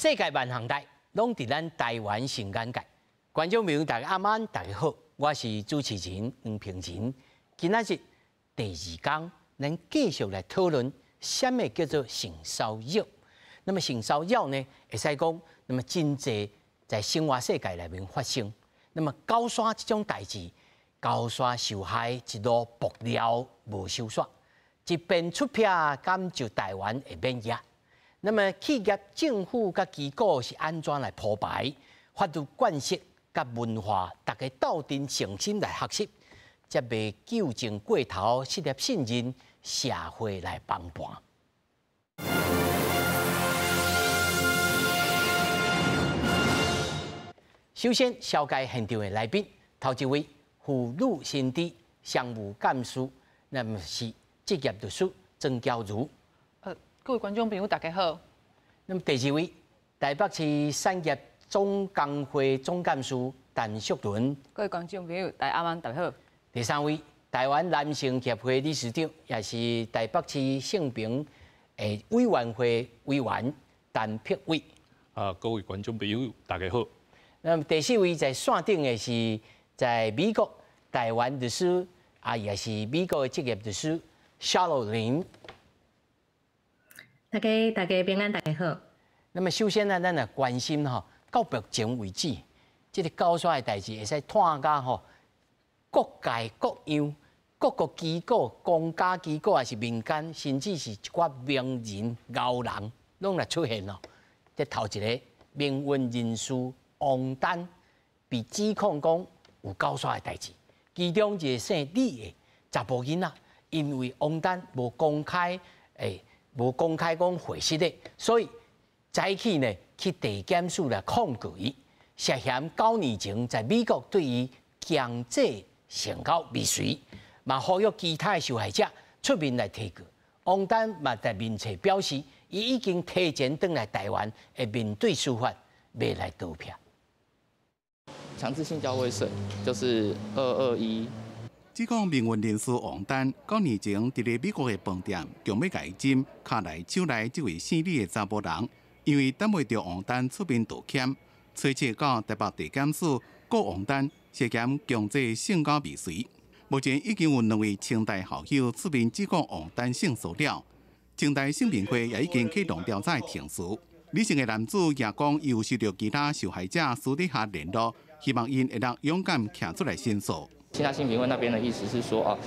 世界萬項代，攏佇咱台灣新眼界。觀眾朋友，大家暗安，大家好，我是主持人黃平仁。今仔日第二講，咱繼續來討論啥物叫做性騷擾。那麼性騷擾呢，會使講，那麼真濟在生活世界內面發生。那麼九山這種代誌，九山受害一路爆料無收煞，一邊出癖敢就台灣會免疫。那麼企業、政府佮機構是按怎來鋪排法律慣習佮文化，大家鬥陣誠心來學習，才袂糾正過頭，失去信任，社會來崩盤。首先，紹介現場的來賓，頭一位婦女新知商務幹事，那麼是職業律師曾嬌如。各位觀眾朋友，大家好。那麼第二位，台北市產業總工會總幹事陳淑倫。各位觀眾朋友，大家晚安，大家好。第三位，台灣男性協會理事長，也是台北市性平的委員會委員陳柏惟。啊，各位觀眾朋友，大家好。那麼第四位在線頂的是在美國台灣律師，啊，也是美國的職業律師夏洛林。大家大家平安，大家好。那麼首先呢，咱來關心吼，到目前為止，這個九山的代誌會使拖到吼各界各樣、各個機構、公家機構，還是民間，甚至是一寡名人、高人，攏來出現咯。這頭一个民運人士王丹被指控講有九山的代誌，其中一个姓李的查埔囡仔，因為王丹無公開，無公開講回實的，所以早起呢去地檢署來控告伊，涉嫌9年前在美國對伊強制性交未遂，嘛呼籲其他的受害者出面來提告。王丹嘛佇面冊表示，伊已經提前轉來台灣，會面對司法，袂來逃避。強制性交未遂就是221。指控民運人士王丹9年前佇咧美國的飯店，強欲共伊針，跤來手來，這位姓李的查埔人，因為等袂著王丹出面道歉，催促到台北地檢署告王丹涉嫌強制性交未遂。目前已經有兩位清大校友出面指控王丹性騷擾，清大性平會也已經啟動調查程序。李姓的男子也講，有收著其他受害者私底下聯絡，希望𪜶會當勇敢徛出來申訴。清大性平會那邊的意思是說，哦，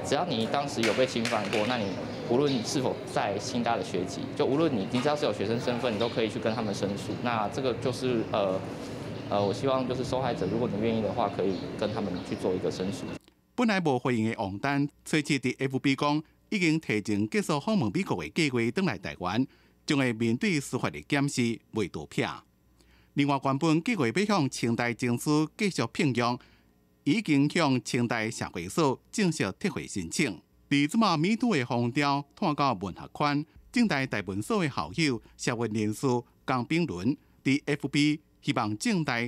只要你當時有被侵犯過，那你無論是否在清大的學籍，就無論你只要是有學生身份，你都可以去跟他們申訴。那這個就是我希望就是受害者，如果你願意的話，可以跟他們去做一個申訴。本來無回應的王丹，隨即佇 FB 講，已經提前結束訪問美國的計劃，轉來台灣，將會面對司法的檢視，袂逃避。另外，原本計劃欲向清大爭取繼續聘用，已經向清大社會所正式撤回申請。佇這馬 MeToo 的風潮拖到文學圈，政大台文所的校友社運人士江炳倫佇 FB 希望政大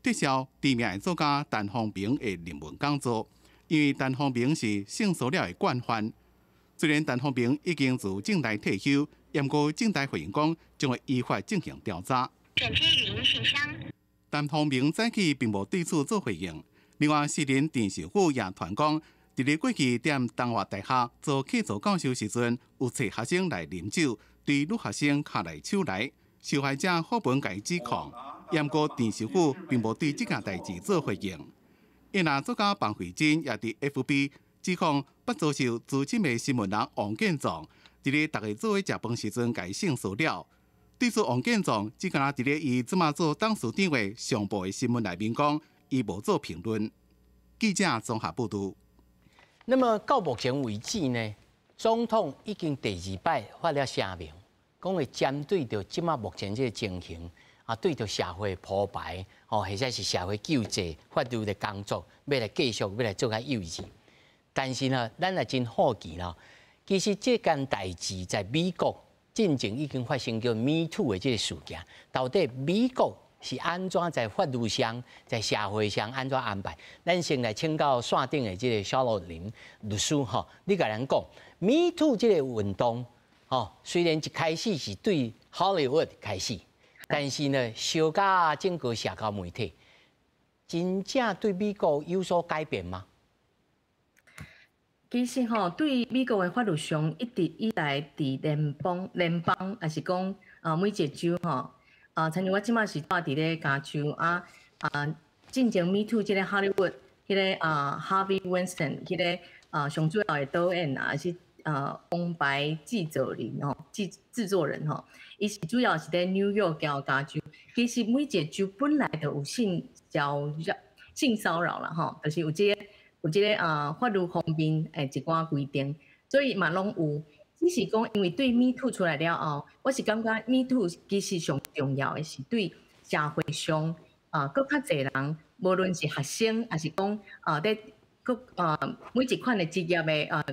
撤銷知名的作家陳方平的論文講座，因為陳方平是性騷擾的慣犯。雖然陳方平已經自政大退休，毋過政大回應講將會依法進行調查。轉接語音信箱。陳方平早起並無對此做回應。另外，詩人陳秀富也傳講，佇咧過去踮東華大學做客座教授時陣，有揣學生來啉酒，對女學生跤來手來，受害者發文共伊指控，毋過陳秀富並無對這件代誌做回應。伊若作家彭慧珍也佇 FB 指控，捌遭受資深的新聞人王建壯，佇咧逐家做伙食飯時陣共伊性騷擾。對此，王建壯只敢若佇咧伊這馬做董事長的上報的新聞內面講，伊無做評論。記者綜合報導。那麼到目前為止呢，總統已經第二擺發了聲明，講會針對著這馬目前這個情形，啊，對著社會鋪排，吼，或者是社會救濟法律的工作，欲來繼續欲來做較幼稚。但是呢，咱也真好奇啦，其實這件代誌在美國進前已經發生叫 Me Too 的這個事件，到底美國是按怎在法律上、在社會上按怎安排？咱先來請教線頂的這個蕭若琳律師吼，你共咱講 Me Too 這個運動吼，雖然一開始是對 Hollywood 開始，但是呢，燒甲整個社交媒體，真正對美國有所改變嗎？其實吼，對美國的法律上，一直以來佇聯邦，抑是講啊每一個州吼，啊，親像我這馬是住佇咧加州啊啊，進前 Me Too 這個 Hollywood 彼個啊 Harvey Weinstein 彼個啊上主要的導演啊，是啊王牌製作人吼，製作人吼，伊是主要是佇 New York 佮加州。其實每一個州本來就有性騷擾啦吼，就是有這個啊法律方面的一寡規定，所以嘛攏有。只是講，因為對 Me Too 出來了後，我是感覺 Me Too 其實上重要的是對社會上啊，閣較濟人，無論是學生，抑是講啊，佇閣啊每一款的職業的啊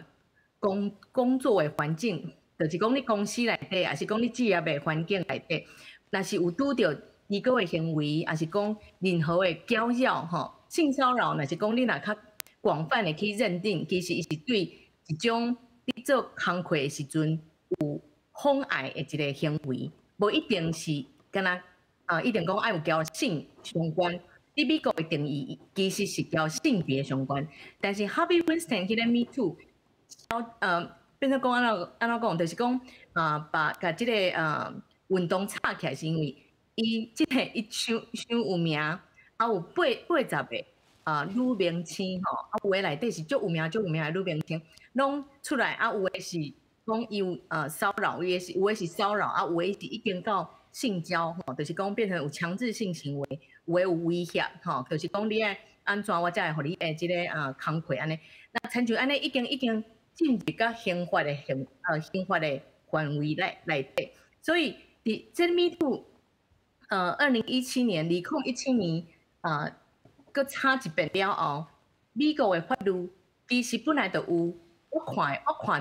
工作的環境，就是講你公司內底，抑是講你職業的環境內底，若是有拄著異國的行為，抑是講任何的攪擾吼，性騷擾，若是講你若較廣泛的去認定，其實伊是對一種你做工課的時陣有妨礙的一個行為，無一定是敢若啊，一定講愛有佮性相關。佇美國的定義其實是佮性別相關，但是 Harvey Weinstein 彼個 Me Too，變做講按怎講，就是講啊，把共這個運動炒起來，是因為伊這個伊傷傷有名，啊有80個啊女明星吼，啊有的內底是足有名足有名的女明星，攏出來啊，有的是講伊有騷擾，有的是騷擾，啊有的是已經到性交吼，就是講變成有強制性行為，有的有威脅吼，就是講你愛按怎我才會予你的這個啊工課按呢。那親像按呢已經進入到刑法的範圍內底，所以佇這 Me Too，2017年，2017年啊，閣炒一遍了後，美國的法律其實本來就有，我看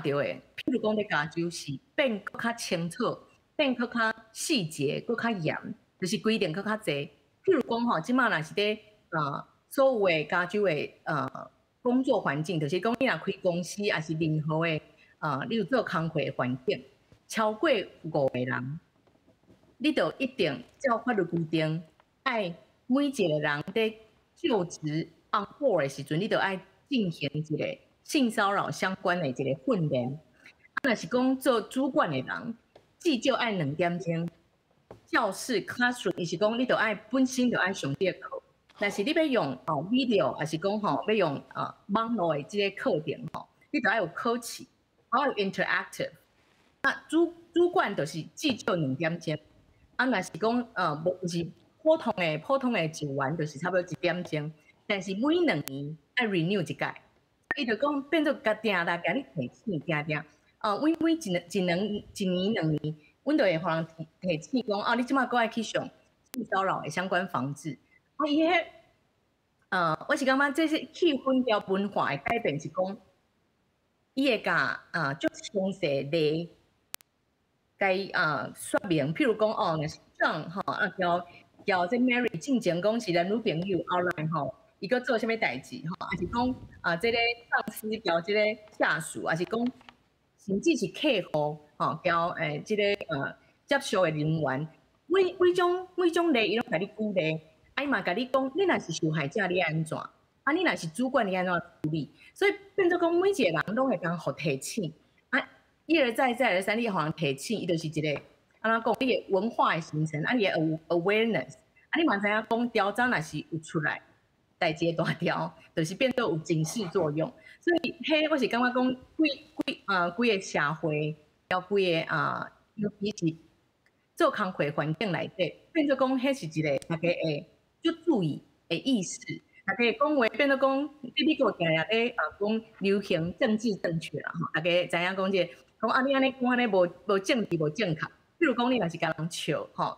著的，譬如講佇加州是變閣較清楚，變閣較細節，閣較嚴，就是規定閣較濟。譬如講吼，這馬若是佇啊所有的加州的工作環境，就是講你若開公司，抑是任何的啊，你有做工課的環境，超過五個人，你就一定照法律規定，愛每一個人佇就職 on board 的時陣，你就愛進行一個性騷擾相關的一個訓練。啊，若是講做主管的人，至少愛2點鐘。教室 classroom，伊是講你著愛本身就愛上這個課。若是你欲用哦 video，抑是講吼欲用啊網路的這個課程吼，你著愛有考試，還有 interactive。那主管就是至少兩點鐘。啊，若是講無是普通的職員，就是差不多1點鐘。但是每2年愛 renew 一擺。伊就講變做共定來共你提醒，定定。啊，每一兩一兩一年兩年，阮就會予人提醒講，啊，你這馬閣愛去上性騷擾的相關防治。啊，伊彼，我是感覺這是氣氛佮文化的改變，是講，伊會共啊足詳細地共啊說明，譬如講哦，若是 John 吼啊，佮這 Mary 進前講是男女朋友，後來吼，伊閣做啥物代誌吼，抑是講啊，這個上司佮這個下屬，抑是講甚至是客戶吼，佮這個接觸的人員，每種例伊攏共你舉例，啊伊嘛共你講，你若是受害者，你愛按怎？啊，你若是主管，你按怎處理？所以變做講，每一個人攏會共予提醒，啊，一而再，再而三，你予人提醒，伊就是一個按怎講？你的文化的形成，啊，你的 awareness，啊，你嘛知影講，調查若是有出來，代誌大條，就是變做有警示作用。所以，彼我是感覺講，規個社會，抑規個啊，尤其是做工課環境內底，變做講，彼是一個大家會足注意的意識。大家講話變做講，佇美國定定咧啊講流行政治正確啦吼，大家知影講這個，講啊你按呢講按呢無政治無正確。比如講你若是共人笑吼，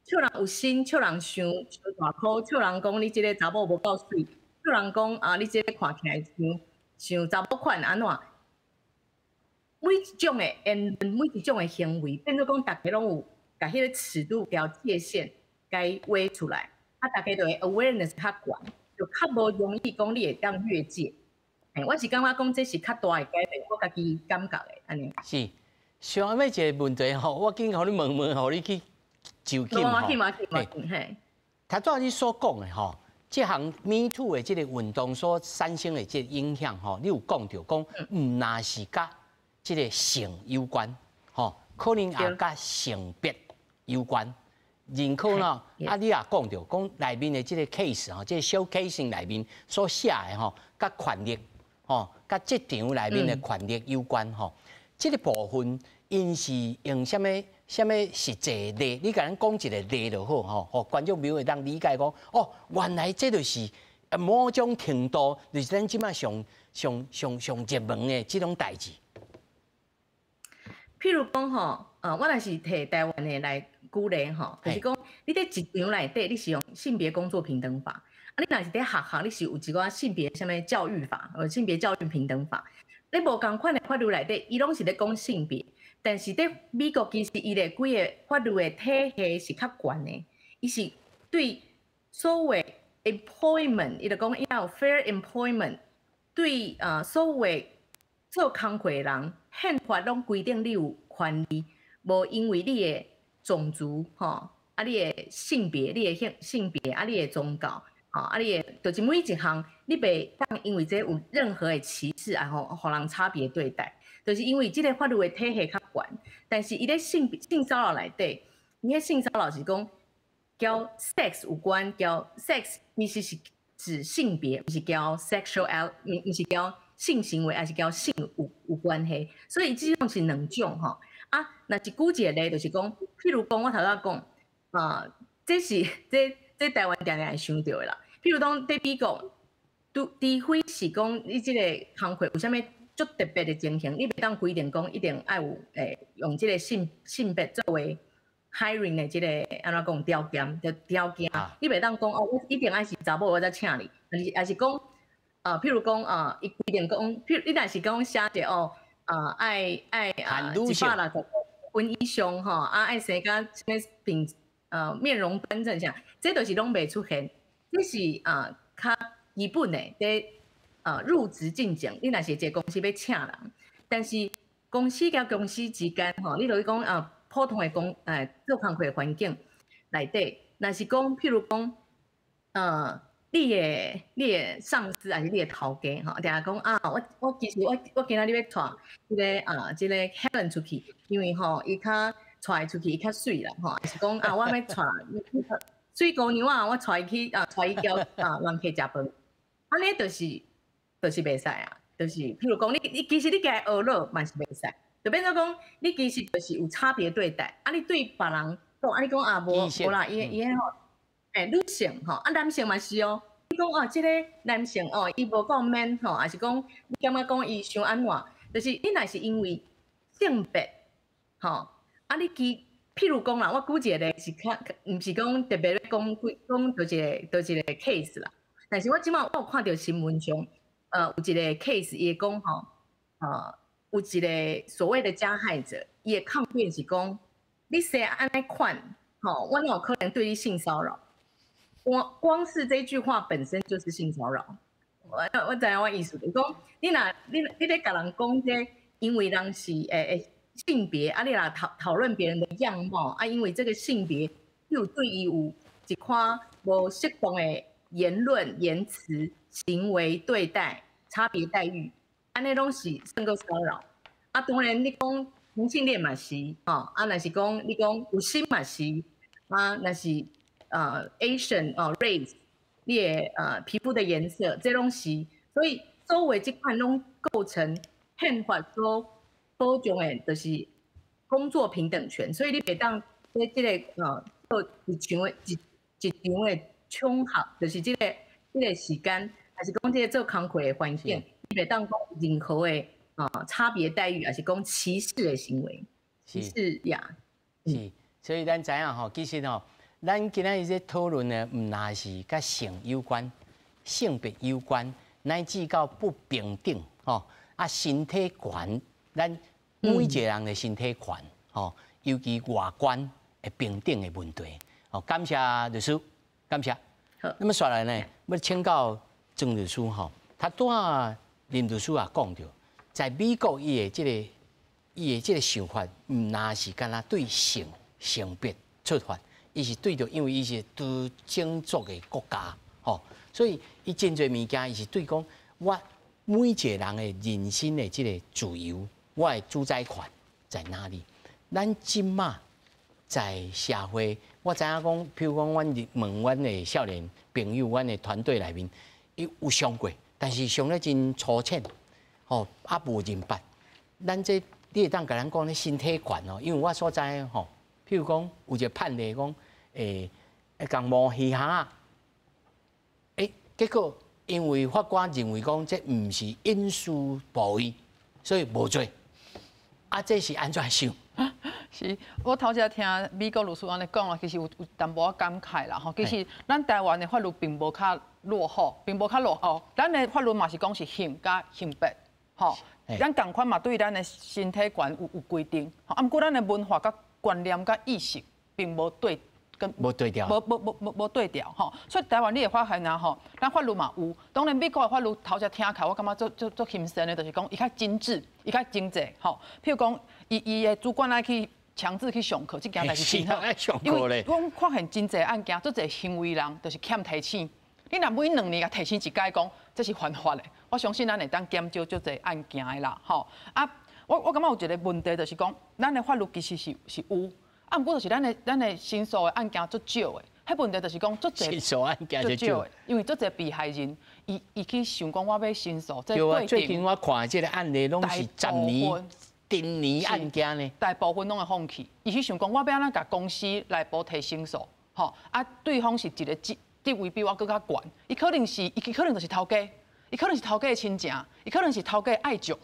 笑人有心，笑人傷大箍，笑人講你這個查某無夠媠，笑人講啊你這個看起來像像查某款按怎？每一種的言論，每一種的行為，變做講大家攏有共彼個尺度佮界線共畫出來，啊，大家就會 awareness 較懸，就較無容易講你會當越界。我是感覺講這是較大的改變，我家己感覺的按呢。是，上尾一個問題吼，我緊予你問問，予你去就緊吼。頭拄仔你所講的吼，這項 Me Too 的這个運動所產生的這个影響吼，你有講著講，毋若是佮這个性有關，吼，可能也佮性別有關。認可呢，啊，你也講著講內面的這个 case 吼，這个小 case 內面所寫的吼，佮權力吼，佮職場內面的權力有關吼。這个部分，𪜶是用啥物啥物實際例？你共咱講一个例就好吼，予觀眾朋友會當理解講，哦，原來這就是某種程度，就是咱這擺上上上上熱門的這種代誌。譬如講吼，我若是提台灣的來舉例吼，就是講你佇職場內底，你是用性別工作平等法；啊，你若是佇學校，你是有一寡性別啥物教育法，性別教育平等法。你無仝款的法律內底，伊攏是咧講性別，但是佇美國其實伊的規个法律的體系是較懸的，伊是對所謂 employment，伊就講要 fair employment，對所謂做工課的人，憲法攏規定你有權利，無因為你的種族吼，啊你的性別，你的性別，啊你的宗教。吼，啊！你的就是每一項，你袂當因為這有任何的歧視啊，吼，予人差別對待，就是因為這个法律的體系較懸。但是伊咧性騷擾內底，伊彼性騷擾是講佮 sex 有關，佮 sex 其實是指性別，毋是佮 sexual，毋是佮性行為，抑是佮性有關係。所以這種是兩種吼。啊，若是舉一個例，就是講，譬如講我頭拄仔講，啊，這是這台灣定定會想著的啦。譬如講，佇美國，除非是講你這个工課有啥物足特別的情形，你袂當規定講一定愛有用這个性別作為 hiring 的這个按怎講條件，就條件，你袂當講哦，我一定愛是查某我才請你，抑是講，譬如講啊，伊規定講，譬如你若是講寫者哦，啊，愛啊160公分以上吼，啊愛生甲啥物平面容端正啥，這就是攏袂出現。這是啊較基本的，佇入職進前，你若是一个公司欲請人，但是公司佮公司之間吼，你就是講啊普通的做工課環境內底，若是講譬如講，你的上司抑是你的頭家吼，定定講啊，我其實我今仔日欲帶這个 Helen 出去，因為吼伊較帶伊出去伊較媠啦吼，抑是講啊，我欲帶媠姑娘啊，我帶伊去啊，帶伊交啊人客食飯，按呢就是袂使啊，就是譬如講你其實你共伊呵咾嘛是袂使，就變做講你其實就是有差別對待，啊你對別人講啊你講啊無無啦，伊彼吼，女性吼，啊男性嘛是哦，你講啊這个男性哦，伊無夠 man 吼，抑是講你感覺講伊傷按怎，就是你若是因為性別吼，啊你其譬如講啦，我舉一個例是較，毋是講特別咧講幾講佗一個 case 啦。但是我這擺我有看著新聞上，有一個 case，伊會講吼，有一個所謂的加害者，伊的抗辯是講，你生按呢款，吼，我哪有可能對你性騷擾？光光是這句話本身就是性騷擾。我知影我意思，就是講你若你咧共人講這，因為人是性別啊，你若討論別人的樣貌啊，因為這個性別有對伊有一款無適當的言論、言辭、行為對待、差別待遇，按呢攏是算做騷擾。啊，當然你講同性戀嘛是，吼，啊，若是講你講有心嘛是，啊，若是Asian 哦 race，你的皮膚的顏色，這攏是，所以所有這款攏構成憲法所保障的，就是工作平等權。所以你袂當佇這个做職場的職場的場合，就是這個時間，抑是講這個做工課的環境，你袂當講任何的差別待遇，抑是講歧視的行為，歧視呀。是，所以咱知影吼，其實吼，咱今仔日這討論的，毋若是佮性有關、性別有關，乃至到不平等吼，啊，身體權，咱每一個人的身體權，吼，尤其外觀的平等的問題。好，感謝律師，感謝。那麼紲來呢，欲請教曾律師吼，頭拄仔林律師也講著，在美國伊的這个想法，毋若是干焦對性性別出發，伊是對著，因為伊是多種族的國家，吼，所以伊真濟物件，伊是對講我每一個人的人身的這個自由，我的主宰權在哪裡？咱這馬在社會，我知影講，譬如講，阮問阮的少年朋友，阮的團隊內面，伊有上過，但是上咧真粗淺，吼，啊無認捌。咱這你會當共咱講咧身體權哦，因為我所知吼，譬如講有一個判例講，共摸耳孔仔，結果因為法官認為講這毋是隱私部位，所以無罪。啊，這是按怎想？是，我頭才聽美國律師按呢講啊，其實有淡薄仔感慨啦吼。其實咱台灣的法律並無較落後，並無較落後。咱的法律嘛是講是性佮性別，吼。咱仝款嘛對咱的身體權有規定，啊，毋過咱的文化佮觀念佮意識並無對跟無對調，無對調吼。所以台灣你會發現啊吼，咱法律嘛有，當然美國的法律頭才聽起來，我感覺足足足欣羨的，就是講伊較精緻，伊較精緻吼。譬如講，伊的主管愛去強制去上課，這件代誌真好，因為阮發現真濟案件，足濟行為人就是欠提醒。你若每2年共提醒一擺講，這是犯法的，我相信咱會當減少足濟案件的啦，吼。啊，我感覺有一個問題就是講，咱的法律其實是有，啊，毋過就是咱的申訴的案件足少的。彼問題就是講足濟申訴案件足少的，因為足濟被害人，伊去想講我欲申訴，對啊，最近我看這個案例攏是10年、十年案件呢，大部分攏會放棄。伊去想講我欲按怎共公司內部提申訴，吼，啊，對方是一個地位比我閣較懸，伊可能就是頭家，伊可能是頭家的親情，伊可能是頭家的愛將，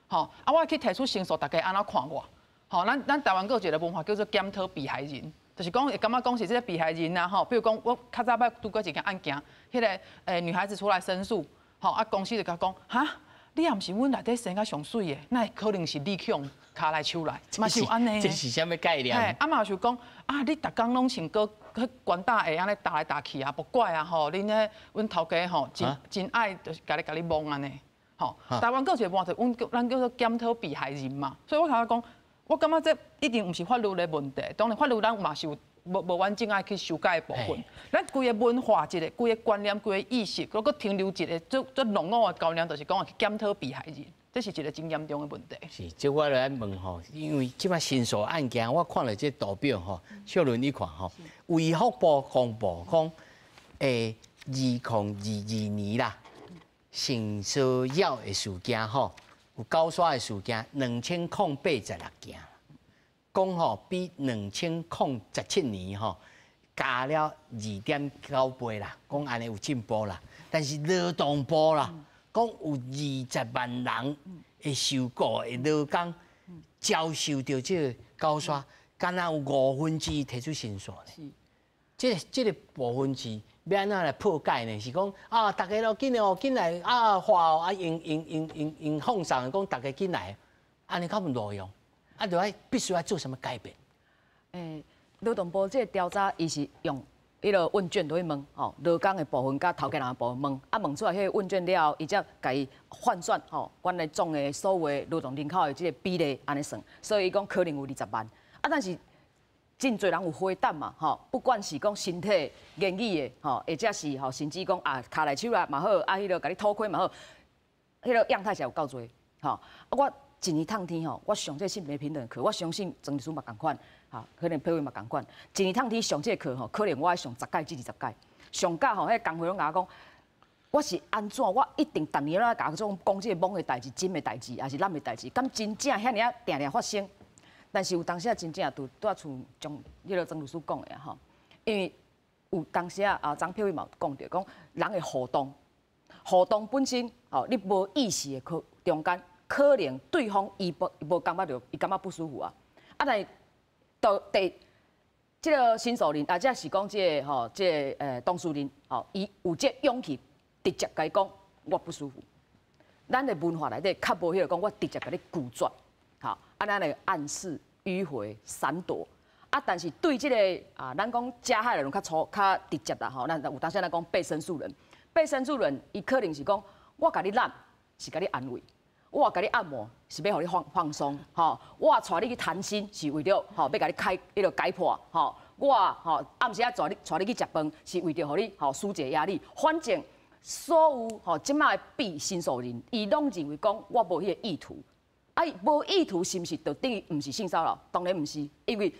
吼，啊，我去提出申訴，大家按怎看我？吼，咱台灣閣有一個文化叫做檢討被害人，就是講會感覺講是這個被害人啊，吼，比如講我較早捌拄過一件案件，彼個女孩子出來申訴，吼，啊公司就共講，哈，你也毋是阮內底生較上媠的，哪會可能是你去予跤來手來，嘛是有按呢。這是啥物概念？啊嘛是講，啊你逐工攏穿閣去懸搭鞋按呢踏來踏去啊，無怪啊吼，恁彼阮頭家吼真真愛就是共你摸按呢，吼。台灣閣有一個問題，阮叫咱叫做檢討被害人嘛，所以我頭先講，我感覺這一定毋是法律的問題，當然法律咱嘛是有無完整愛去修改的部分。咱規个文化一個，規个觀念，規个意識，閣停留一個足足籠統的觀念，就是講去檢討被害人，這是一個真嚴重的問題。是，這我來問吼，因為這擺申訴案件，我看了這圖表吼，小倫你看吼，衛福部公布講，2022年啦，性騷擾的事件吼，有絞痧的事件2086件，講吼比2017年吼加了2.9倍啦，講按呢有進步啦，但是勞動部啦，講有20萬人會受僱的勞工遭受著這個絞痧，敢若有1/5提出申訴呢。這個部分是欲按怎來破解呢？是講啊，大家都緊來哦，緊來啊，話哦，啊，用用用用用放送講，大家緊來，按呢較無路用，啊，就愛必須愛做啥物改變？勞動部這個調查，伊是用彼個問卷落去問，吼，勞工的部分佮頭家人的部分問，啊，問出來彼個問卷了後，伊才共伊換算，吼，原來總的所有勞動人口的這個比例按呢算，所以伊講可能有20萬，啊，但是真濟人有回答嘛，吼，不管是講身體、言語的，吼，或者是吼，甚至講啊，跤來手來嘛好，啊，彼個共你偷窺嘛好，彼個樣態是有夠濟，吼，啊，我一年通天吼，我上這性別平等課，我相信曾律師嘛仝款，哈，可能佩慧嘛仝款，一年通天上這個課吼，可能我愛上10屆至20屆，上到吼，彼個工會攏共我講，我是按怎，我一定逐年攏愛共種講這個罔的代誌、真的代誌，抑是濫的代誌，敢真正遐爾仔定定發生？但是有當時仔真正拄拄仔像彼個曾律師講的吼，因為有當時仔啊，張佩慧嘛有講著，講人的互動，互動本身吼，你無意識的可中間，可能對方伊無感覺著，伊感覺不舒服啊。啊，但是到第這個申訴人，或者是講這個吼，這個當事人吼，伊有這勇氣直接共伊講我不舒服。咱的文化內底較無彼個講，我直接共你拒絕。好，啊，咱會暗示、迂迴、閃躲，啊，但是對這個啊，咱講加害人較粗、較直接啦，吼，咱有當時咱講被申訴人，被申訴人伊可能是講，我共你攬是共你安慰，我共你按摩是欲予你放鬆，吼，我帶你去談心是為著吼欲共你開彼個解破，吼，我吼暗時仔帶你去食飯，是為著予你吼紓解壓力。反正所有吼這擺的被申訴人，伊攏認為講我無彼個意圖。啊，無意圖是毋是就等於毋是性騷擾？當然毋是，因為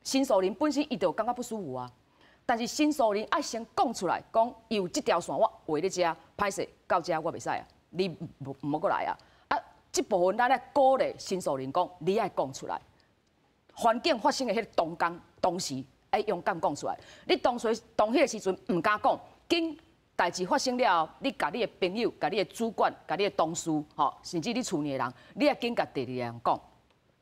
申訴人本身伊就感覺不舒服啊。但是申訴人愛先講出來，講伊有這條線，我畫咧遮，歹勢到遮我袂使啊，你毋好閣來啊。啊，這部分咱愛鼓勵申訴人講，你愛講出來。環境發生的彼個當工當時愛勇敢講出來。你當初當彼個時陣毋敢講，緊代誌發生了後，你共你的朋友、共你的主管、共你的同事，吼，甚至你厝內的人，你愛緊共第二個人講，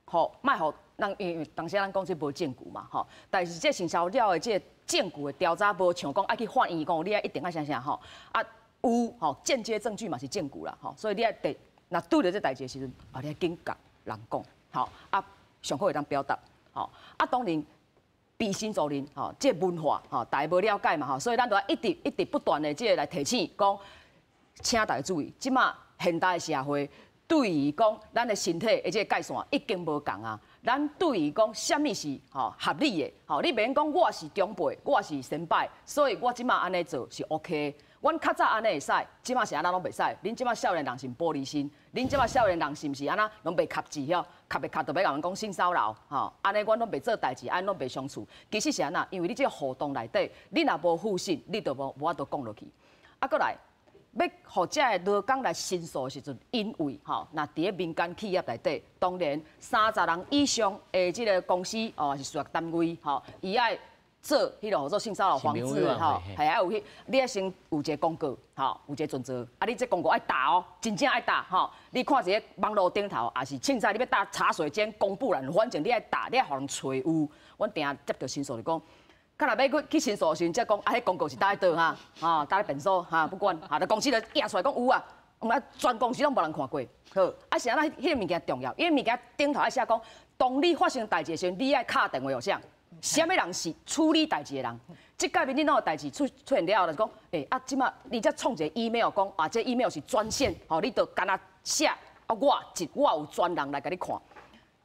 吼，莫予咱因為當時咱講這無證據嘛，吼，但是這性騷擾的這個證據的調查無像講愛去法院講，你愛一定愛啥啥吼，啊有吼間接證據嘛是證據啦，吼，所以你愛第若拄著這代誌的時陣，啊你愛緊共人講，吼，啊上好會當表達，吼，啊當然。被申訴人吼，這個文化吼，大家無了解嘛吼，所以咱都愛一直一直不斷的這個來提醒講，請大家注意，這馬現代社會對於講咱的身體的這個界線已經無仝啊。咱對於講啥物是吼合理的，吼你袂用講我是長輩，我是先輩，所以我這馬按呢做是 OK。阮較早按呢會使，這馬是按怎攏袂使。恁這馬少年人是玻璃心，恁這馬少年人是毋是按怎攏袂合字遐，合袂合就欲共人講性騷擾，吼，按呢阮攏袂做代誌，按呢攏袂相處。其實是按怎？因為你這個互動內底，你若無互信，你就無法度講落去。啊，閣來，欲予這个勞工來申訴的時陣，因為吼，若佇咧民間企業內底，當然30人以上的這個公司哦，是事業單位吼，伊愛做彼个號做性騷擾防治吼，係愛有彼，你愛先有一個公告，吼，有一個準則，啊，你這公告愛貼哦，真正愛貼吼。你看一個網路頂頭，抑是凊彩你欲貼茶水間公布欄，反正你愛貼，你愛予人揣有。阮定定接著申訴就講，較若欲去申訴的時陣，才講啊，彼公告是佗咧佗哈，啊，佗咧便所哈，不管，哈，就公司就印出來講有啊，毋啊，全公司攏無人看過。好，啊是按怎？彼个物件重要，因為物件頂頭愛寫講，當你發生代誌的時陣，你愛敲電話予誰？啥物人是處理代誌的人？這屆民進黨的代誌出現了後，就是講，欸，啊，這馬你才創一個 email 講，啊，這 email 是專線，吼，你就干焦寫，啊，我有專人來共你看。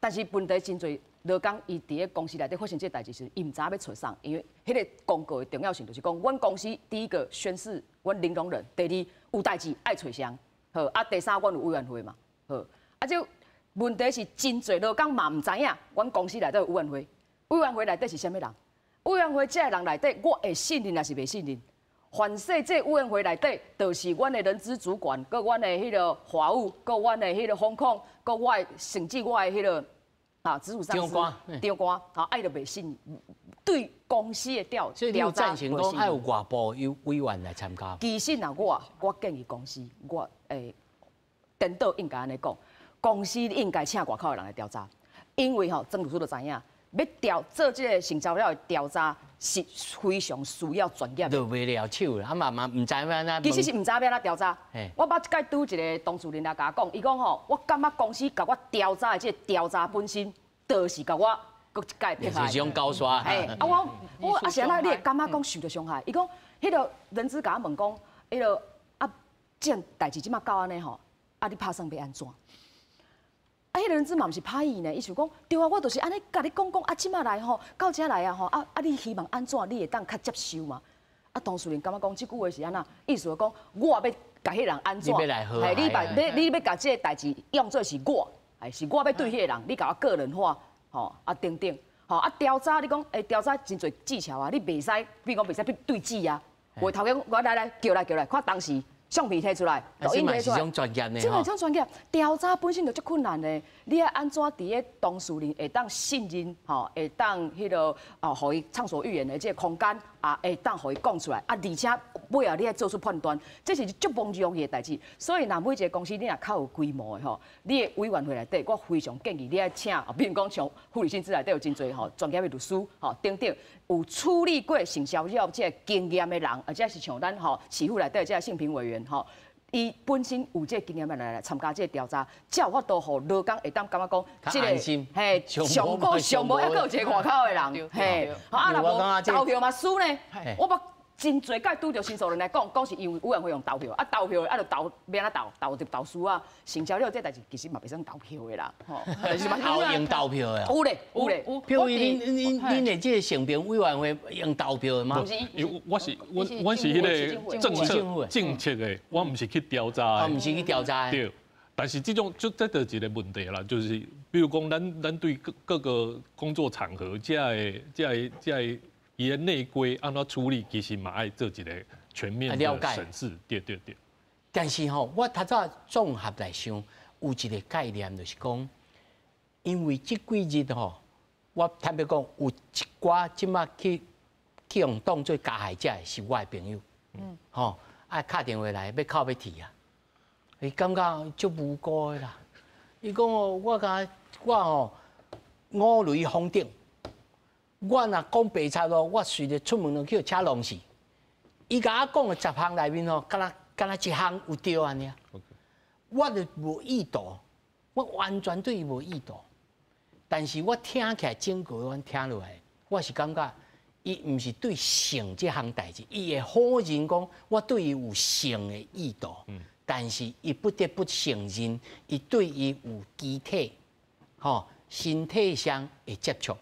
但是問題真濟，勞工伊佇咧公司內底發生這個代誌時，伊毋知影欲揣誰，因為彼個公告的重要性就是講，阮公司第一個宣示阮零容忍，第二有代誌愛揣誰，好，啊，第三阮有委員會嘛，好，啊，這問題是真濟勞工嘛毋知影，阮公司內底有委員會。委員會內底是啥物人？委員會這个人內底，我會信任抑是袂信任？凡勢這委員會內底，就是阮的人資主管，閣阮的彼个法務，閣阮的彼个風控，閣我的甚至我的彼个啊直屬上司長官，啊，伊就袂信任，對公司的調所以你有贊成講愛有外部有委員來參加？其實若我建議公司，我會顛倒應該按呢講，公司應該請外口的人來調查，因為吼，曾律師都知影。欲調做這個性騷擾的調查是非常需要專業的。落袂了手啦，啊嘛嘛毋知欲按怎。其實是毋知欲按怎調查。我捌一擺拄一個當事人來共我講，伊講吼，我感覺公司共我調查的這個調查本身，就是共我閣一擺迫害。就是種高刷。啊我我啊是按怎你會感覺講受著傷害？伊講，彼個人資共我問講，彼個啊，這件代誌這馬到按呢吼，啊你拍算欲按怎？啊，彼个人資嘛毋是歹意呢，伊想講，對啊，我就是按呢共你講講，啊，這馬來吼，到遮來啊吼，啊啊，你希望按怎，你會當較接受嘛？啊，當事人感覺講這句話是按怎？意思講，我欲共彼个人按怎？嘿，你把你欲共這个代誌用做是我，是我欲對彼个人，你共我個人化，吼啊等等，吼啊調查，你講，欸，調查真濟技巧啊，你袂使，比如講袂使去對質啊，有頭家講，我來來叫來叫來，看當時。相片提出來，錄音提出來，這嘛是種專業的。這嘛是種專業。調查本身就足困難的，你愛按怎佇咧當事人會當信任，吼，會當彼个哦，予伊暢所欲言的這個空間，啊，會當予伊講出來，啊，而且尾後你愛做出判斷，這是足無容易的代誌。所以，若每一個公司你若較有規模的吼，你的委員會內底，我非常建議你愛請，比如講像婦女新知內底有真濟吼專業的律師，吼等等，有處理過性騷擾這個經驗的人，或者是像咱吼市府內底這個性平委員。吼，伊本身有這個經驗的人來參加這個調查，才有法度予勞工會當感覺講，這個嘿，上過上無抑閣有一個外口的人，嘿，啊，若無投票嘛輸呢，我捌真濟擺拄著申訴人來講，講是因為委員會用投票，啊投票啊就投欲按怎投，投就投輸啊，成交了這代誌其實嘛袂使投票的啦，吼，就是嘛有用投票的，有咧有咧，譬如恁的這個性平委員會用投票的嗎？毋是，我是我我是彼個政策的，我毋是去調查的，毋是去調查的。對，但是這種就這就一個問題啦，就是比如講，咱對各各個工作場合，這個伊的內規按怎處理，其實嘛愛做一個全面的審視。對對對。但是吼，我頭早綜合來想，有一個概念就是講，因為這幾日吼，我坦白講，有一寡這馬去予當做加害者的是我的朋友，吼，啊敲電話來欲哭欲啼啊，伊感覺足無辜的啦。伊講哦，我共我吼五雷轟頂。我若講白賊咯，我隨著出門就去予車撞死。伊共我講的十項內面吼，敢若一項有對按呢。我就無意圖，我完全對伊無意圖。但是我聽起來整個阮聽落來，我是感覺伊毋是對性這項代誌，伊會否認講我對伊有性的意圖，但是伊不得不承認，伊對伊有肢體、吼身體上的接觸。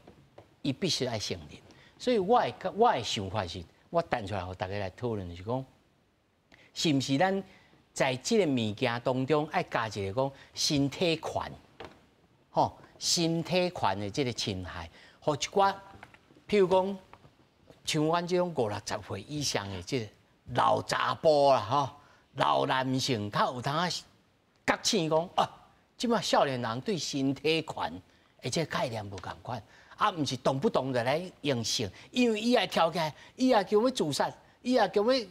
伊必須愛承認，所以我的想法是，我提出來予大家來討論，就是講，是毋是咱在這個物件當中愛加一個講身體權，吼，身體權的這個侵害，予一寡，譬如講，像阮這種五六十歲以上的這個老查埔啦，吼，老男性較有通覺醒講啊，這馬少年人對身體權的這個概念無仝款。啊，毋是動不動就來用性，因為伊也跳起來，伊也叫欲自殺，伊也叫欲食，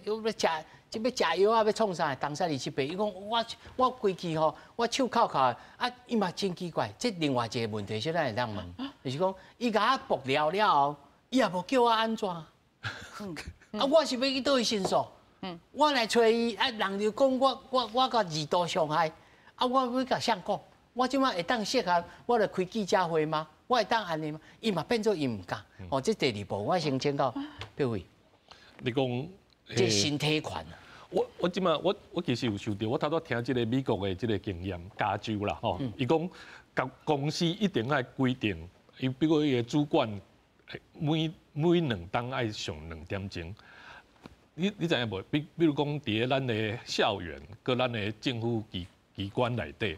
這欲食藥啊，欲創啥？當時27歲，伊講我規氣吼，我手銬銬，啊，伊嘛真奇怪，這另外一個問題，小咱會當問，就是講，伊共我爆料了後，伊也無叫我按怎，啊，我是欲去佗位申訴，我來揣伊，啊，人就講我共二度傷害，啊，我欲共誰講？我這馬會當適合我來開記者會嗎？我會當按呢嗎？伊嘛變做伊毋敢。哦，這第二步我先請教各位。你講這身體權啊？我這馬我其實有想著，我頭拄聽這個美國的這個經驗，加州啦吼，伊講公司一定愛規定，伊比如伊的主管每2冬愛上2點鐘。你知影無？比如講，佇咧咱的校園，佮咱的政府機關內底，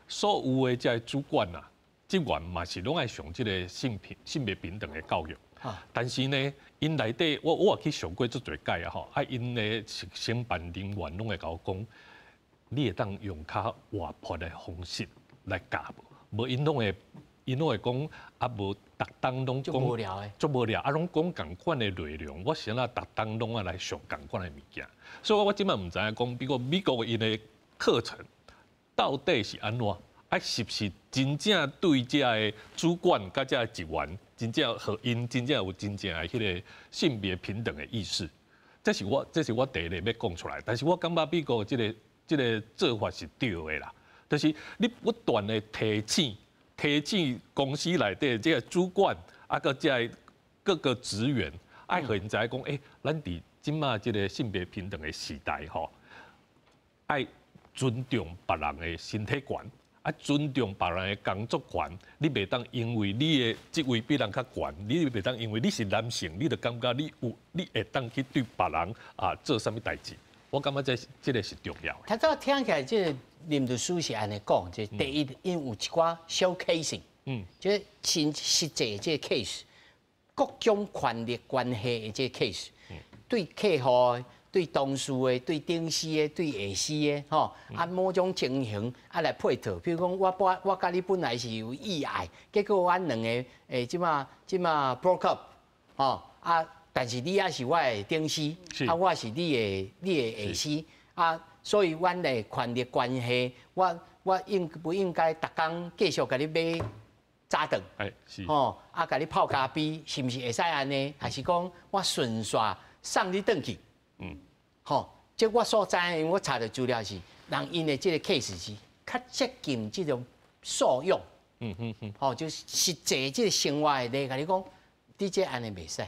所有的這个主管啊，職員嘛是攏愛上這個性別平等的教育。但是呢，𪜶內底我也去上過足濟屆啊吼，啊，𪜶的承辦人員攏會共我講，你會當用較活潑的方式來教無？無𪜶攏會講啊，無逐冬攏講無聊的，足無聊啊，攏講仝款的內容，我是按怎逐冬攏愛來上仝款的物件？所以我這擺毋知影講，比如美國𪜶的課程到底是按怎？啊，是毋是真正對這个主管佮這个職員，真正予𪜶真正有真正的彼個性別平等的意識？這是我第一个欲講出來。但是我感覺美國這個做法是對的啦，就是你不斷的提醒公司內底這个主管啊，佮這个各個職員，愛予𪜶知影講，欸，咱佇這馬這個性別平等的時代吼，愛尊重別人的身體權。啊，尊重別人的工作權，你袂當因為你的職位比人較懸，你袂當因為你是男性，你就感覺你會當去對別人啊做啥物代誌。我感覺這個是重要的。頭早聽起來，這個林律師是按呢講，就第一，因有一寡小 case，這真實際這個 case，各種權力關係的這個 case，對客戶、對同事的、對頂司的、對下司的，吼，啊，某種情形啊來配套。比如講，我佮你本來是有意愛，結果阮兩个這馬 broke up，吼啊，但是你也是我的頂司，啊，我是你的下司，啊，所以阮的權力關係，我應不應該逐工繼續共你買早頓？哎，是。吼，啊，共你泡咖啡，是毋是會使按呢？還是講我順紲送你轉去？吼，這我所知，因為我查著資料是，人𪜶的這個 case 是較接近這種素養。吼，就是實際這個生活的例，共你講，你這按呢袂使。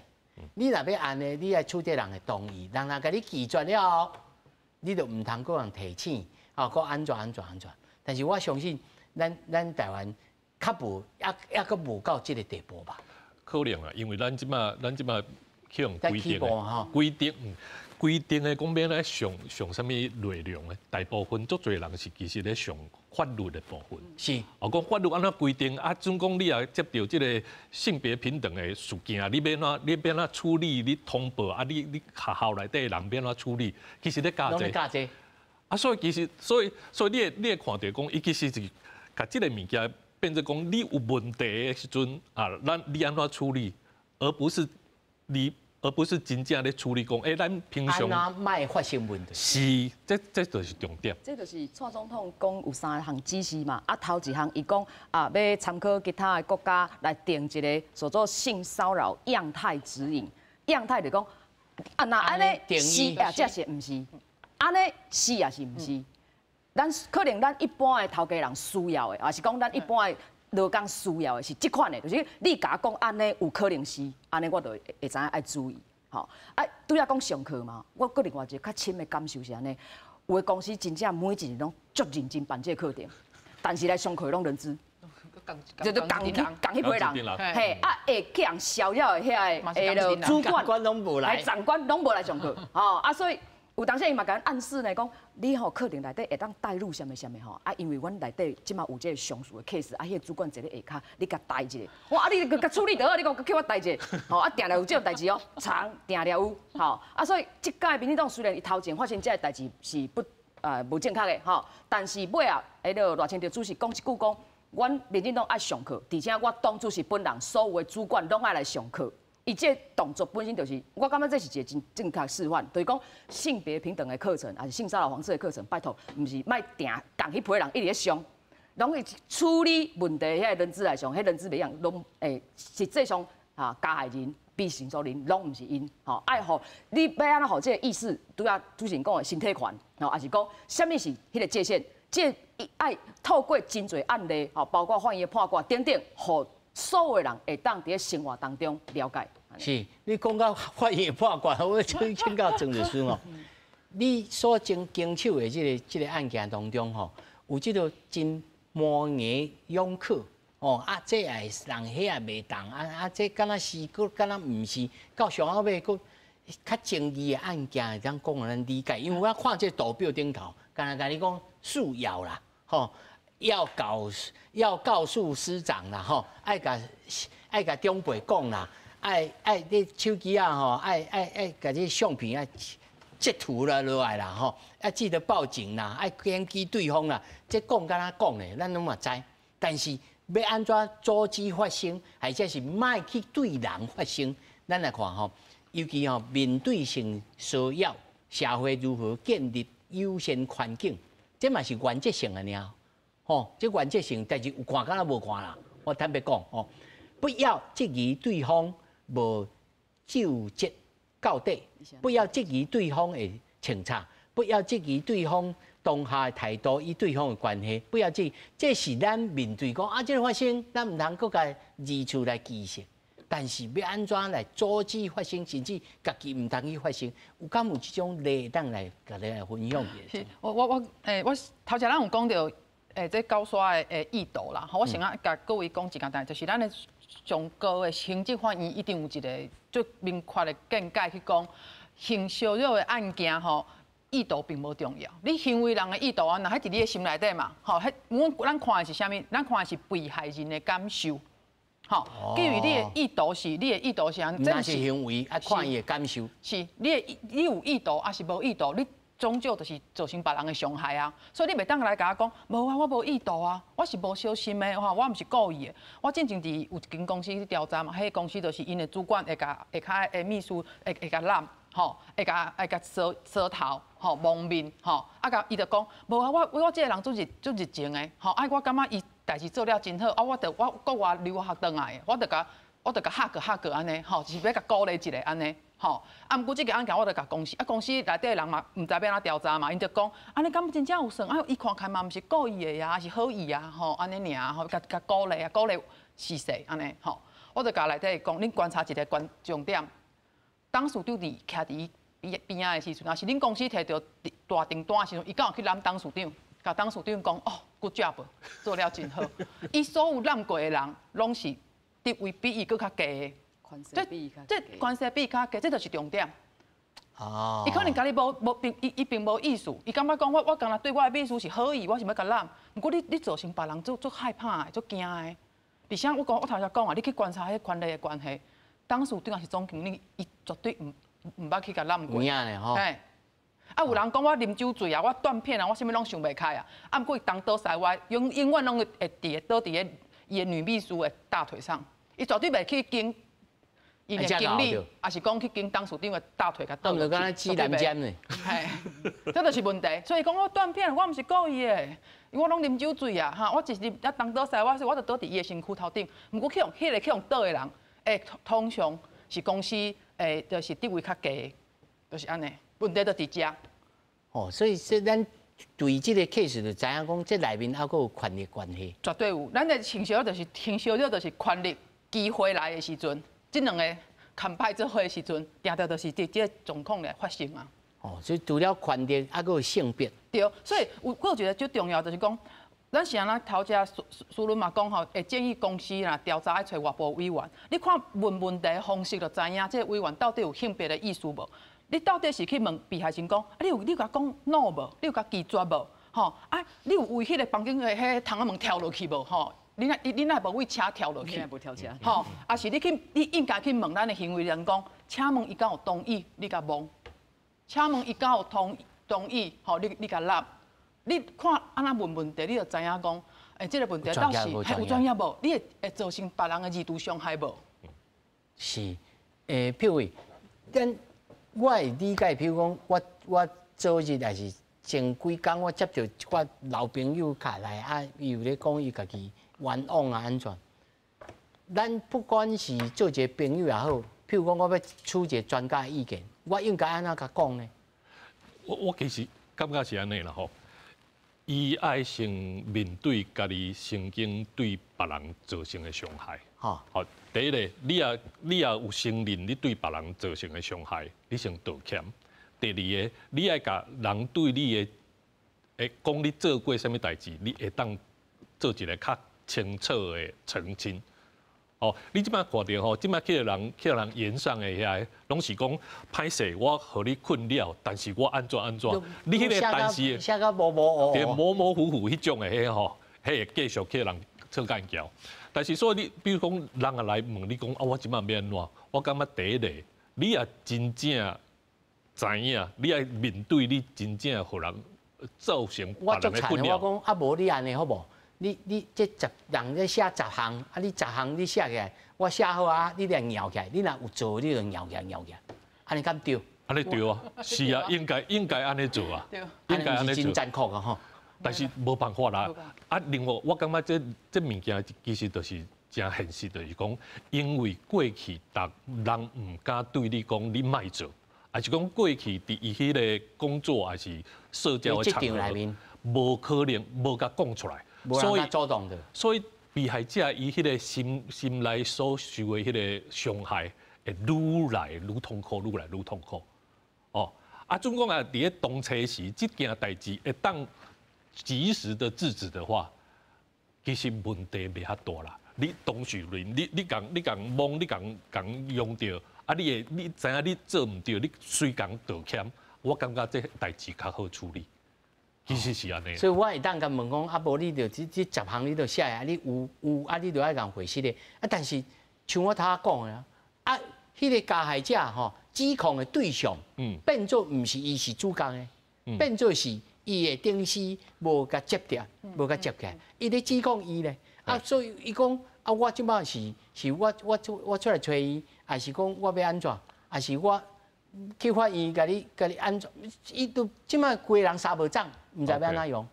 你若欲按呢，你愛取得人的同意，人若共你拒絕了後，你就毋通閣人提醒，啊，閣按怎按怎按怎。但是我相信咱台灣較無，抑閣無到這个地步吧？可能啊，因為咱這擺去予規定的規定，規定的講欲來上上啥物內容咧？大部分足濟人是其實咧上法律的部分。哦，講法律按怎規定啊？準講你若接著這个性別平等的事件，你欲按怎處理？你通報啊？你學校內底的人欲按怎處理？其實咧教這。教這。啊，所以其實，所以你會看著講，伊其實是共這个物件變做講，你有問題的時陣啊，咱你按怎處理，而不是真正咧處理講，欸，咱平常莫發生問題。是，這就是重點。這就是蔡總統講有三項指示嘛，啊，頭一項伊講啊，欲參考其他的國家來定一个所做性騷擾樣態指引，樣態就講啊，若按呢是啊，這是毋是？按呢是抑是毋是？咱可能咱一般的頭家人需要的，抑是講咱一般的勞工需要的是這款的，就是你共我講按呢有可能是，按呢我就會知影愛注意。吼，啊，拄才講上課嘛，我閣另外一个較深的感受是按呢，有的公司真正每一日攏足認真辦這个課程，但是來上課攏人資，就仝仝彼批人，嘿，啊會去予人騷擾的遐个主管攏無來，長官攏無來上課，吼，啊所以。有當時伊嘛共阮暗示呢，講你吼課程內底會當帶入啥物啥物吼，啊，因為阮內底這馬有這个相似的 case，啊，彼个主管坐咧下跤，你共帶一下，我啊，你共處理就好，你閣叫我帶一下，吼，啊，定定有這種代誌哦，常定定有，吼，啊，所以這屆民進黨雖然伊頭前發生這个代誌是不無正確的吼，但是尾仔，彼个賴清德主席講一句講，阮民進黨愛上課，而且我黨主席本人所有的主管攏愛來上課。伊這動作本身就是，我感覺這是一个真正確示範，就是講性別平等的課程，抑是性騷擾防治的課程，拜託，毋是莫定仝彼批人一直咧上，攏會處理問題遐个人資來上，彼人資袂曉，攏會實際上啊加害人、被性騷擾人攏毋是𪜶，吼，愛予你欲按怎予這个意識，拄仔主持人講的身體權，吼，抑是講啥物是彼个界線，這愛透過真濟案例，吼，包括法院的判決等等，予所有的人會當佇咧生活當中了解。是，你講到法院判決，我請教曾律師哦。你所經經手的這个案件當中吼，有這个真模棱兩可哦，啊，這也會當，彼也袂當，啊啊，這敢若是，閣敢若毋是，到上後尾閣較爭議的案件會當講予咱理解，因為我看這圖表頂頭，敢若共你講次要啦，吼。要告訴師長啦，吼，愛共長輩講啦，愛你手機啊，吼，愛共這相片啊截圖啦落來啦，吼，愛記得報警啦，愛檢舉對方啦，這講敢若講的，咱攏嘛知。但是欲按怎阻止發生，或者是莫去對人發生，咱來看吼，尤其吼面對性騷擾，社會如何建立友善環境，這嘛是原則性的爾。吼，這原則性，但是有看敢若無看啦。我坦白講，吼，不要質疑對方無究責到底，不要質疑對方的清查，不要質疑對方當下的態度與對方的關係，不要質疑，這是咱面對講啊，這个發生，咱毋通閣共二次來記性。但是欲按怎來阻止發生，甚至家己毋通去發生，有敢有這種例當來共你來分享？是，我頭前咱有講著。這九沙的意圖啦，我先仔共各位講一件代，就是咱的上高的行政法院一定有一个足明確的見解去講，性騷擾的案件吼，意圖並無重要。你行為人的意圖按怎，彼佇你的心內底嘛，吼，彼阮咱看的是啥物？咱看的是被害人的感受，吼。基於你的意圖是，你的意圖是按怎，毋是行為，愛看伊的感受。是，你的你有意圖抑是無意圖？你終究就是造成別人的傷害啊！所以你袂當來共我講，無啊，我無意圖啊，我是無小心的，吼，我毋是故意的。我進前佇有一間公司去調查嘛，彼个公司就是𪜶的主管會共下跤的秘書會共攬，吼，會共搔搔頭，吼，蒙面，吼，啊，共伊就講，無啊，我這个人足熱情的，吼，啊，我感覺伊代誌做了真好，啊，我就我國外留學轉來的，我就共 hug hug 按呢，吼，是欲共鼓勵一下按呢。吼，啊，毋過這个案件我就共公司，啊，公司內底的人嘛，毋知欲按怎調查嘛，𪜶就講，按呢敢真正有算？啊，伊看起來嘛毋是故意的啊，是好意啊，吼，按呢爾，吼，共共鼓勵啊，鼓勵是勢按呢，吼，我就共內底講，恁觀察一个關重點，董事長佇徛佇伊邊邊仔的時陣，若是恁公司提著大訂單的時陣，伊敢有去攬董事長，共董事長講哦，good job，做了真好。伊所有攬過的人，攏是地位比伊閣較低的，這這關係比伊較低，這就是重點。哦，伊可能共你無無並伊伊並無意思，伊感覺講我我敢若對我的秘書是好意，我想欲共攬。毋過你造成別人足足害怕的，足驚的。而且我講我頭先講啊，你去觀察彼權力的關係，董事長抑是總經理，伊絕對毋捌去共攬過。有影咧吼。嘿，啊有人講我啉酒醉啊，我斷片啊，我啥物攏想袂開啊。啊，毋過伊東倒西歪，永永遠攏會會佇倒佇个伊的女秘書的大腿上，伊絕對袂去經伊的經理，抑是講去經董事長的大腿共倒落去。敢若指南針呢？嘿，這就是問題。所以講我斷片，我毋是故意的，因為我攏啉酒醉啊，哈！我一日啊東倒西歪，我就倒佇伊的身軀頭頂。毋過去予彼個去予倒的人，會通常是公司會就是地位較低的，就是按呢。問題就佇遮。哦，所以說咱對這個 case 就知影講，這內面猶閣有權力關係。絕對有，咱的性騷擾就是性騷擾，就是權力機會來的時陣，這兩个 combine 做伙的時陣，定定就是佇這個狀況來發生啊。哦，所以除了權力，猶閣有性別。對，所以有我覺得最重要就是講，咱是按怎頭先蘇倫嘛講吼，會建議公司啦調查愛揣外部委員。你看問問題方式就知影，這個委員到底有性別的意思無？你到底是去問被害人講，啊，你有你有共講 no 無？你有共拒絕無？吼啊，你有為彼个房間的彼个窗仔門跳落去無？吼，你若你若無為車跳落去？無跳車。吼，抑是你去，你應該去問咱的行為人講，請問伊敢有同意你共摸？請問伊敢有同同意？吼，你你共攬？你看按怎問問題，你就知影講，欸，這个問題到底有專業無？你會會造成別人的二度傷害無？是，欸，譬如，咱我會理解，譬如講，我我昨日抑是前幾工，我接著一寡老朋友敲來，啊，伊有咧講伊家己冤枉啊，按怎？咱不管是做一個朋友也好，譬如講我欲取一个專家的意見，我應該按怎共講呢？我我其實感覺是按呢啦吼，伊愛先面對家己曾經對別人造成的傷害。好，第一个，你也你也有承認你對別人造成的傷害，你先道歉。第二个，你愛共人對你的會講你做過啥物代誌，你會當做一个較清楚的澄清。哦，你這擺看著吼，這擺去予人去予人炎上的遐，攏是講歹勢，我予你困擾，但是我按怎按怎，你彼个但是寫甲模模糊對模模糊糊彼種的彼吼，彼會繼續去予人臭幹譙。但是所以你，比如講人也來問你講啊，我這擺欲按怎？我感覺第一个，你也真正知影，你愛面對你真正予人造成別人的困擾。我講啊，無你按呢好無？你你這十人咧寫十項，啊你十項你寫起來，我寫好啊，你來搖起來，你若有做，你就搖起來搖起來，按呢敢對？按呢對啊，是啊，應該應該按呢做啊，應該按呢做。真殘酷啊吼！但是無辦法啦。啊，另外我感覺這這物件其實就是誠現實，就是講，因為過去逐人毋敢對你講你莫做，抑是講過去佇伊彼个工作抑是社交的場合，無可能無共講出來。所以主動的，所以被害者伊彼个心心內所受的彼个傷害，會愈來愈痛苦，愈來愈痛苦。哦，啊，總講啊，佇咧當初時，這件代誌會當及時的制止的話，其實問題袂遐大啦。你當事人，你你共你共摸，你共共用著，啊，你會你知影你做毋對，你隨共道歉，我感覺這代誌較好處理。其實是按呢。所以我會當共問講，啊，無你著這這十項你著寫啊，你有有啊，你著愛共回釋的。啊，但是像我頭仔講的啊，彼个加害者吼，指控的對象，變做毋是伊是主角的，變做是伊的頂司無共接著，無共接起來，伊咧指控伊咧。啊，所以伊講啊，我這擺是是我我出我出來揣伊，抑是講我欲按怎，抑是我去法院共你共你按怎？伊都這擺規人三無掌，毋知欲按怎用。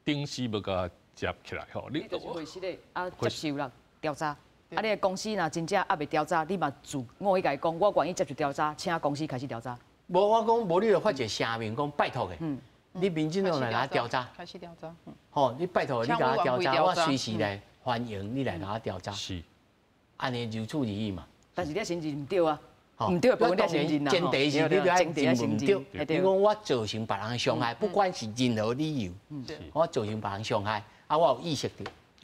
頂司無共接起來吼，你就是回釋的啊，接受啦調查。啊，你的公司若真正猶未調查，你嘛自我去共伊講，我願意接受調查，請公司開始調查。無，我講無，你就發一個聲明講拜託的，你民進黨來共我調查。開始調查。吼，你拜託你共我調查，我隨時來歡迎你來共我調查。是。按呢如此而已嘛。但是你成認毋對啊。毋對，部分你承認啦。前提是你愛認毋對。你講我造成別人傷害，不管是任何理由，我造成別人傷害，啊，我有意識著。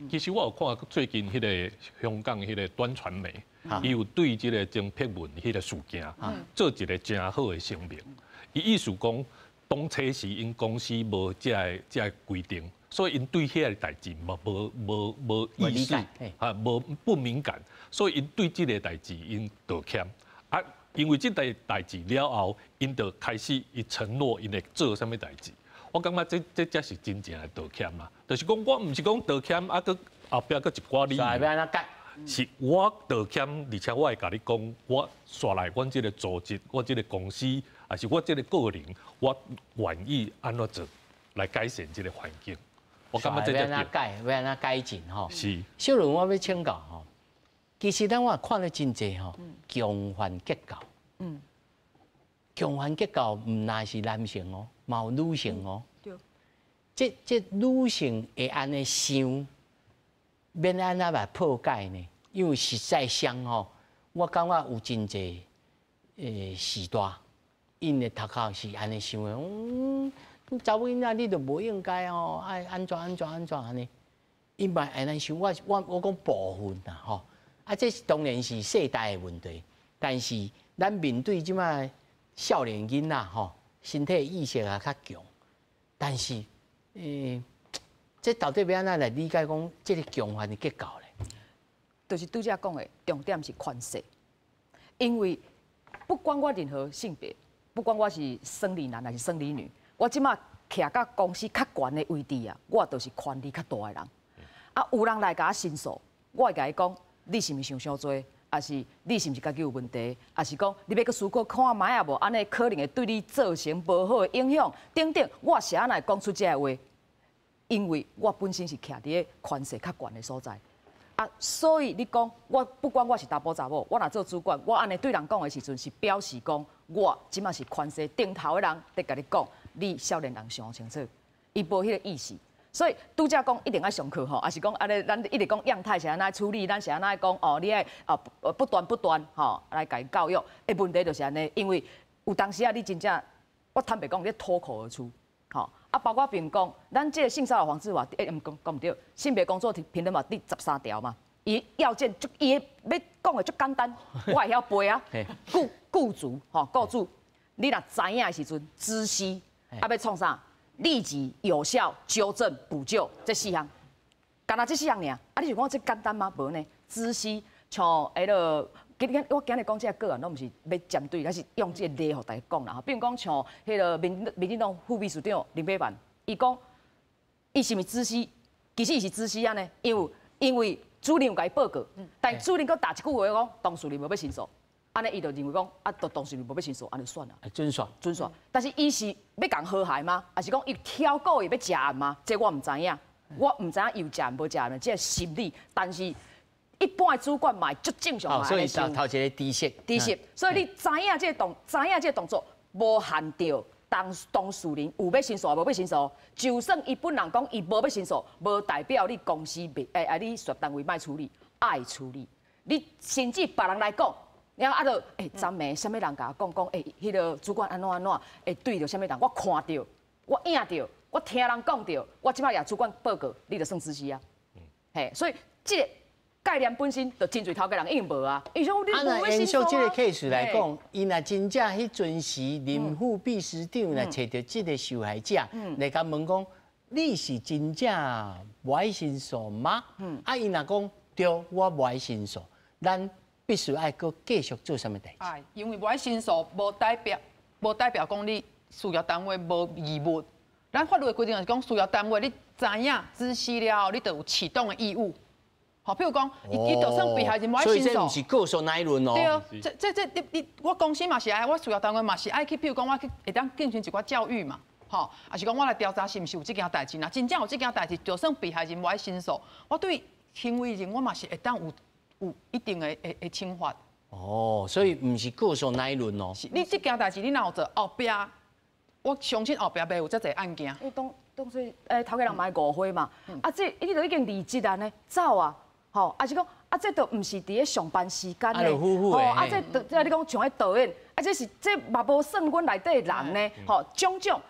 其實我有看最近彼个香港彼个端傳媒，伊有對這个曾柏文彼个事件做一个誠好的聲明。伊意思講，當初時𪜶公司無這个這个規定，所以𪜶對彼个代誌無無無無意識，啊，無不敏感，所以𪜶對這个代誌𪜶道歉。啊，因為這個代誌了後，𪜶就開始伊承諾𪜶會做啥物代誌。我感覺這這才是真正的道歉啦，就是講我毋是講道歉，啊，閣後壁閣一寡理由。欲按怎改？是我道歉，而且我會共你講，我紲來阮這个組織，我這个公司，抑是我這个個人，我願意按怎做來改善這个環境。我感覺這才對。欲按怎改？欲按怎改進？吼。是。小倫，我欲請教吼，其實咱我看了真濟吼，強權結構。強權結構毋但是男性哦，嘛有女性哦。對。這這女性會按呢想，欲按怎來破解呢？因為實在上吼，我感覺有真濟序大，𪜶的頭殼是按呢想的。嗯，查某囡仔你就無應該哦，愛按怎按怎按怎按呢？𪜶嘛按呢想，我我我講部分啦吼。啊，這是當然是世代的問題，但是咱面對這擺少年囡仔吼，身體意識也較強，但是，這到底欲按怎來理解講這个強權的結構咧？就是拄才講的，重點是權勢，因為不管我任何性別，不管我是生理男還是生理女，我這擺徛佮公司較懸的位置啊，我就是權力較大的人。啊，有人來共我申訴，我會共伊講，你是毋是想傷濟？抑是你是毋是家己有問題？抑是講你欲閣思考看覓啊無？按呢可能會對你造成無好的影響等等，我是按怎會講出這个話？因為我本身是徛佇个權勢較懸的所在，啊，所以你講我不管我是查埔查某，我若做主管，我按呢對人講的時陣，是表示講我這擺是權勢頂頭的人，佇共你講，你少年人想清楚，伊無彼个意思。所以拄才講一定愛上課吼，抑是講按呢，咱一直講樣態是按怎處理，咱是按怎講哦，你愛啊不斷不斷吼來共伊教育。的問題就是按呢，因為有當時啊，你真正我坦白講，你脫口而出，吼啊，包括比如講，咱這个性騷擾防治法，欸，毋講講毋對，性別工作平等法第十三條嘛，伊要件就伊欲講的足簡單，我會曉背啊。僱僱主吼，僱主，你若知影的時陣，知悉，啊欲創啥？立即有效糾正補救這四項，干焦這四項爾。啊，你想講這簡單嗎？無呢。知悉像彼个，今日我今日講這个個案，攏毋是欲針對，抑是用這个例予大家講啦。比如講像彼个民民進黨副秘書長林柏凡，伊講，伊是毋是知悉？其實伊是知悉按呢，因為因為主任有共伊報告，但主任閣打一句話講，當事人無欲申訴。按呢，伊就認為講，啊，就當事人無欲申訴，按呢算啦。準煞，準煞。但是伊是欲共和諧嗎？抑是講伊挑故意欲食案嗎？這我毋知影，我毋知影伊有食案無食案，這个心理。但是一般的主管嘛會足正常嘛。所以頭頭一个知悉。知悉。所以你知影這个動，知影這个動作，無限著當當事人有欲申訴無欲申訴，就算伊本人講伊無欲申訴，無代表你公司袂，欸，啊你事業單位莫處理，愛處理。你甚至別人來講。然後啊，就欸，昨暝啥物人共我講講，欸，彼个主管按怎按怎，會對著啥物人，我看著，我影著，我聽人講著，我這擺舉主管報告，你就算知悉啊。嘿，所以這个概念本身就真濟頭家人已經無啊。伊說你無欲申訴啊。這个 case 來講，伊若真正彼陣時林副秘書長若揣著這个受害者來共問講，你是真正無愛申訴嗎？啊，伊若講對，我無愛申訴，咱必須愛閣繼續做啥物代誌？哎，因為無愛申訴，無代表無代表講你事業單位無義務。咱法律的規定是講，事業單位你知影知悉了後，你就有啟動的義務。好，譬如講，伊就算被害人無愛申訴，所以這毋是告訴乃論哦。對，這這這你你我公司嘛是愛，我事業單位嘛是愛去，譬如講我去會當進行一寡教育嘛，吼，抑是講我來調查是毋是有這件代誌。若真正有這件代誌，就算被害人無愛申訴，我對行為人我嘛是會當有。有一定的的的懲罰。哦，所以毋是告訴乃論哦。是，你這件代誌你若有做，後壁我相信後壁袂有遮濟案件。因為當當初欸，頭家人嘛會誤會嘛，啊，這伊都已經離職啊呢，走啊，吼，抑是講啊，這都毋是佇咧上班時間咧，吼，啊，這這你講像彼導演，啊，這是這嘛無算阮內底的人呢，吼，種種。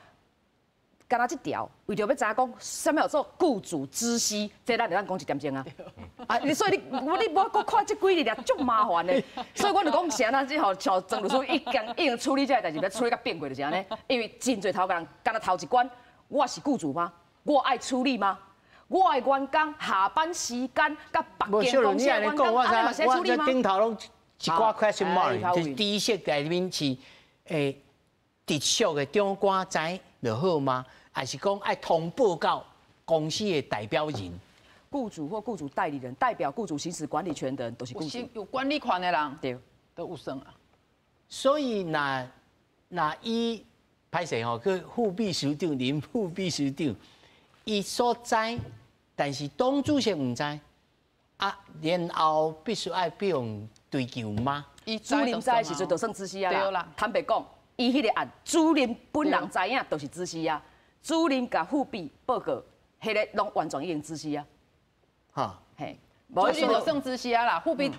敢若這條，為著欲知影講，啥物叫做雇主知悉，這咱會當講一點鐘啊。啊，所以你你無閣看這幾日爾，足麻煩的。所以阮就講是按怎，這吼像曾律師已經處理這个代誌，欲處理甲變過就是按呢。因為真濟頭家人，敢若頭一關，我是雇主嗎？我愛處理嗎？我的員工下班時間佮別間公司的員工，按呢嘛使處理嗎？頂頭攏一寡 question mark，就是知識內面是直屬的長官知就好嗎？還是講愛通報到公司的代表人？雇主或雇主代理人，代表雇主行使管理權的人，都是雇主。有管理權的人，對，都有算啊。所以若若伊歹勢吼，去副秘書長、林副秘書長，伊所知，但是黨主席毋知，啊，然後必須愛變用追究嗎？主任知的時陣就算知悉啊啦。坦白講，伊彼個案主任本人知影，就是知悉啊。主任共副秘報告，彼個攏完全已經知悉啊。哈，嘿，主任就算知悉啊啦，副秘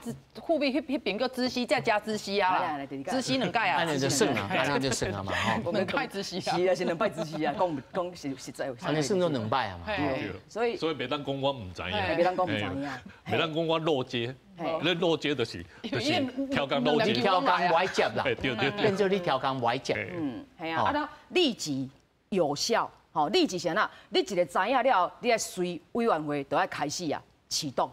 副秘彼彼邊閣知悉，再加知悉啊啦，知悉兩擺啊。按呢就算啊，按呢就算啊嘛，吼。兩擺知悉啊。是啊，是兩擺知悉啊，講講實實在。按呢算做兩擺啊嘛。所以所以袂當講我毋知影。袂當講毋知影。袂當講我漏接，你漏接就是刁工漏接，刁工無愛接啦。對對對。變做你刁工無愛接。嗯，係啊，啊了立即有效，吼，立即是按怎？你一个知影了後，你愛隨委員會就愛開始啊啟動。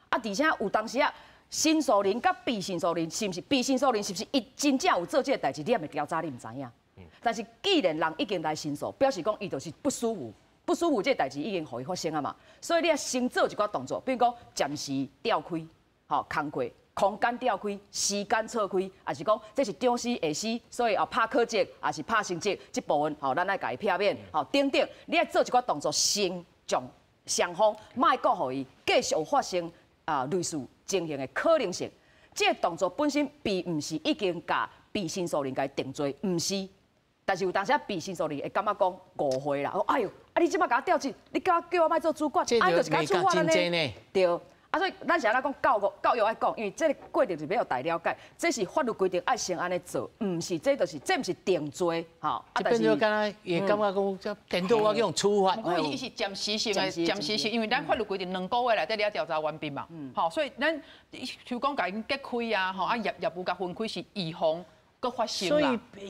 啊，而且有當時啊，申訴人佮被申訴人是毋是？被申訴人是毋是伊真正有做這个代誌？你猶未調查，你毋知影。但是既然人已經來申訴，表示講伊就是不舒服，不舒服這个代誌已經予伊發生啊嘛。所以你愛先做一寡動作，比如講暫時調開，吼，工課。空間調開，時間錯開，抑是講這是長司下司，所以哦拍考績，抑是拍成績，這部分吼，咱愛共伊避免，吼等等，你愛做一寡動作，先將雙方莫閣予伊繼續有發生啊類似情形的可能性。這個動作本身並毋是已經共被申訴人共伊定罪，毋是。但是有當時啊，被申訴人會感覺講誤會啦，哎喲，啊你這擺共我調職，你叫我叫我莫做主管，啊就是共處罰呢？對。啊，所以咱是按怎講教育教育愛講，因為這個過程是欲予大家了解，這是法律規定愛先按呢做，毋是這就是這毋是定罪，吼。啊，變做敢若會感覺講，這顛倒我去予處罰。毋過伊是暫時性的，暫時性，因為咱法律規定兩個月內底你愛調查完畢嘛，吼，所以咱像講共𪜶隔開啊，吼，啊業業務共分開是預防閣發生所以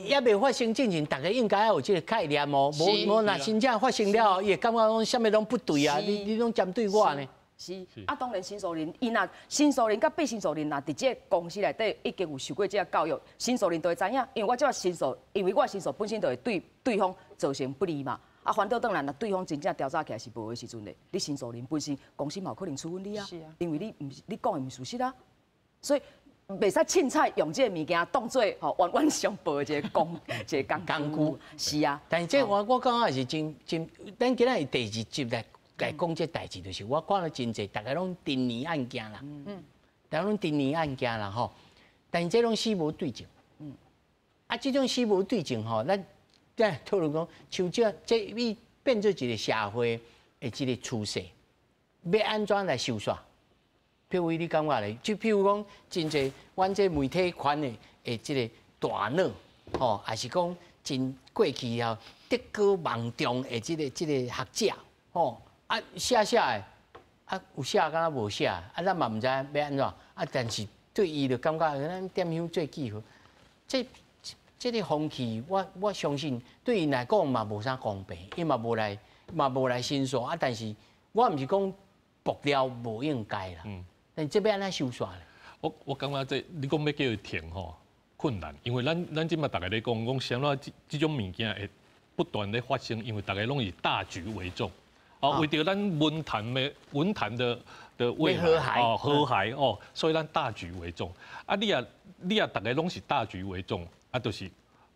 猶未發生之前，大家應該有這個概念哦。無無，若真正發生了後，伊會感覺講啥物攏不對啊！你你攏針對我呢？是，啊，當然申訴人，伊若申訴人佮被申訴人若佇這个公司內底已經有受過這个教育，申訴人就會知影，因為我這申訴，因為我申訴本身就會對對方造成不利嘛。啊，反倒轉來，若對方真正調查起來是無的時陣咧，你申訴人本身公司嘛有可能處分你啊，因為你毋是你講的毋屬實啊，所以袂使凊彩用這个物件當做吼冤冤相報的一个工一个工具。是啊，但是這我我感覺是真真，咱今仔日第二集來。來講這代誌，就是我看了真濟，逐家攏陳年案件啦，逐家攏陳年案件啦吼。但是這攏死無對證，啊，這種死無對證吼，咱咱討論講，像這這伊變做一個社會的一個趨勢，欲按怎來收煞？譬如你感覺咧，就譬如講，真濟阮這媒體圈的的這個大腦，吼，抑是講真過去啊德高望重的這個這個學者，吼。啊，寫寫的，啊有寫敢若無寫，啊咱嘛毋知欲按怎，啊但是對伊就感覺咱點香做記號，這這個風氣，我我相信對𪜶來講嘛無啥公平，伊嘛無來嘛無來申訴，啊但是我毋是講爆料無應該啦，但這欲按怎收煞咧？我我感覺這你講欲叫伊停吼困難，因為咱咱這馬逐家咧講講，啥物這這種物件會不斷咧發生，因為逐家攏以大局為重。哦，為著咱文壇的文壇的的未來哦，和諧哦，所以咱大局為重。啊，你若你若逐家攏是大局為重，啊，就是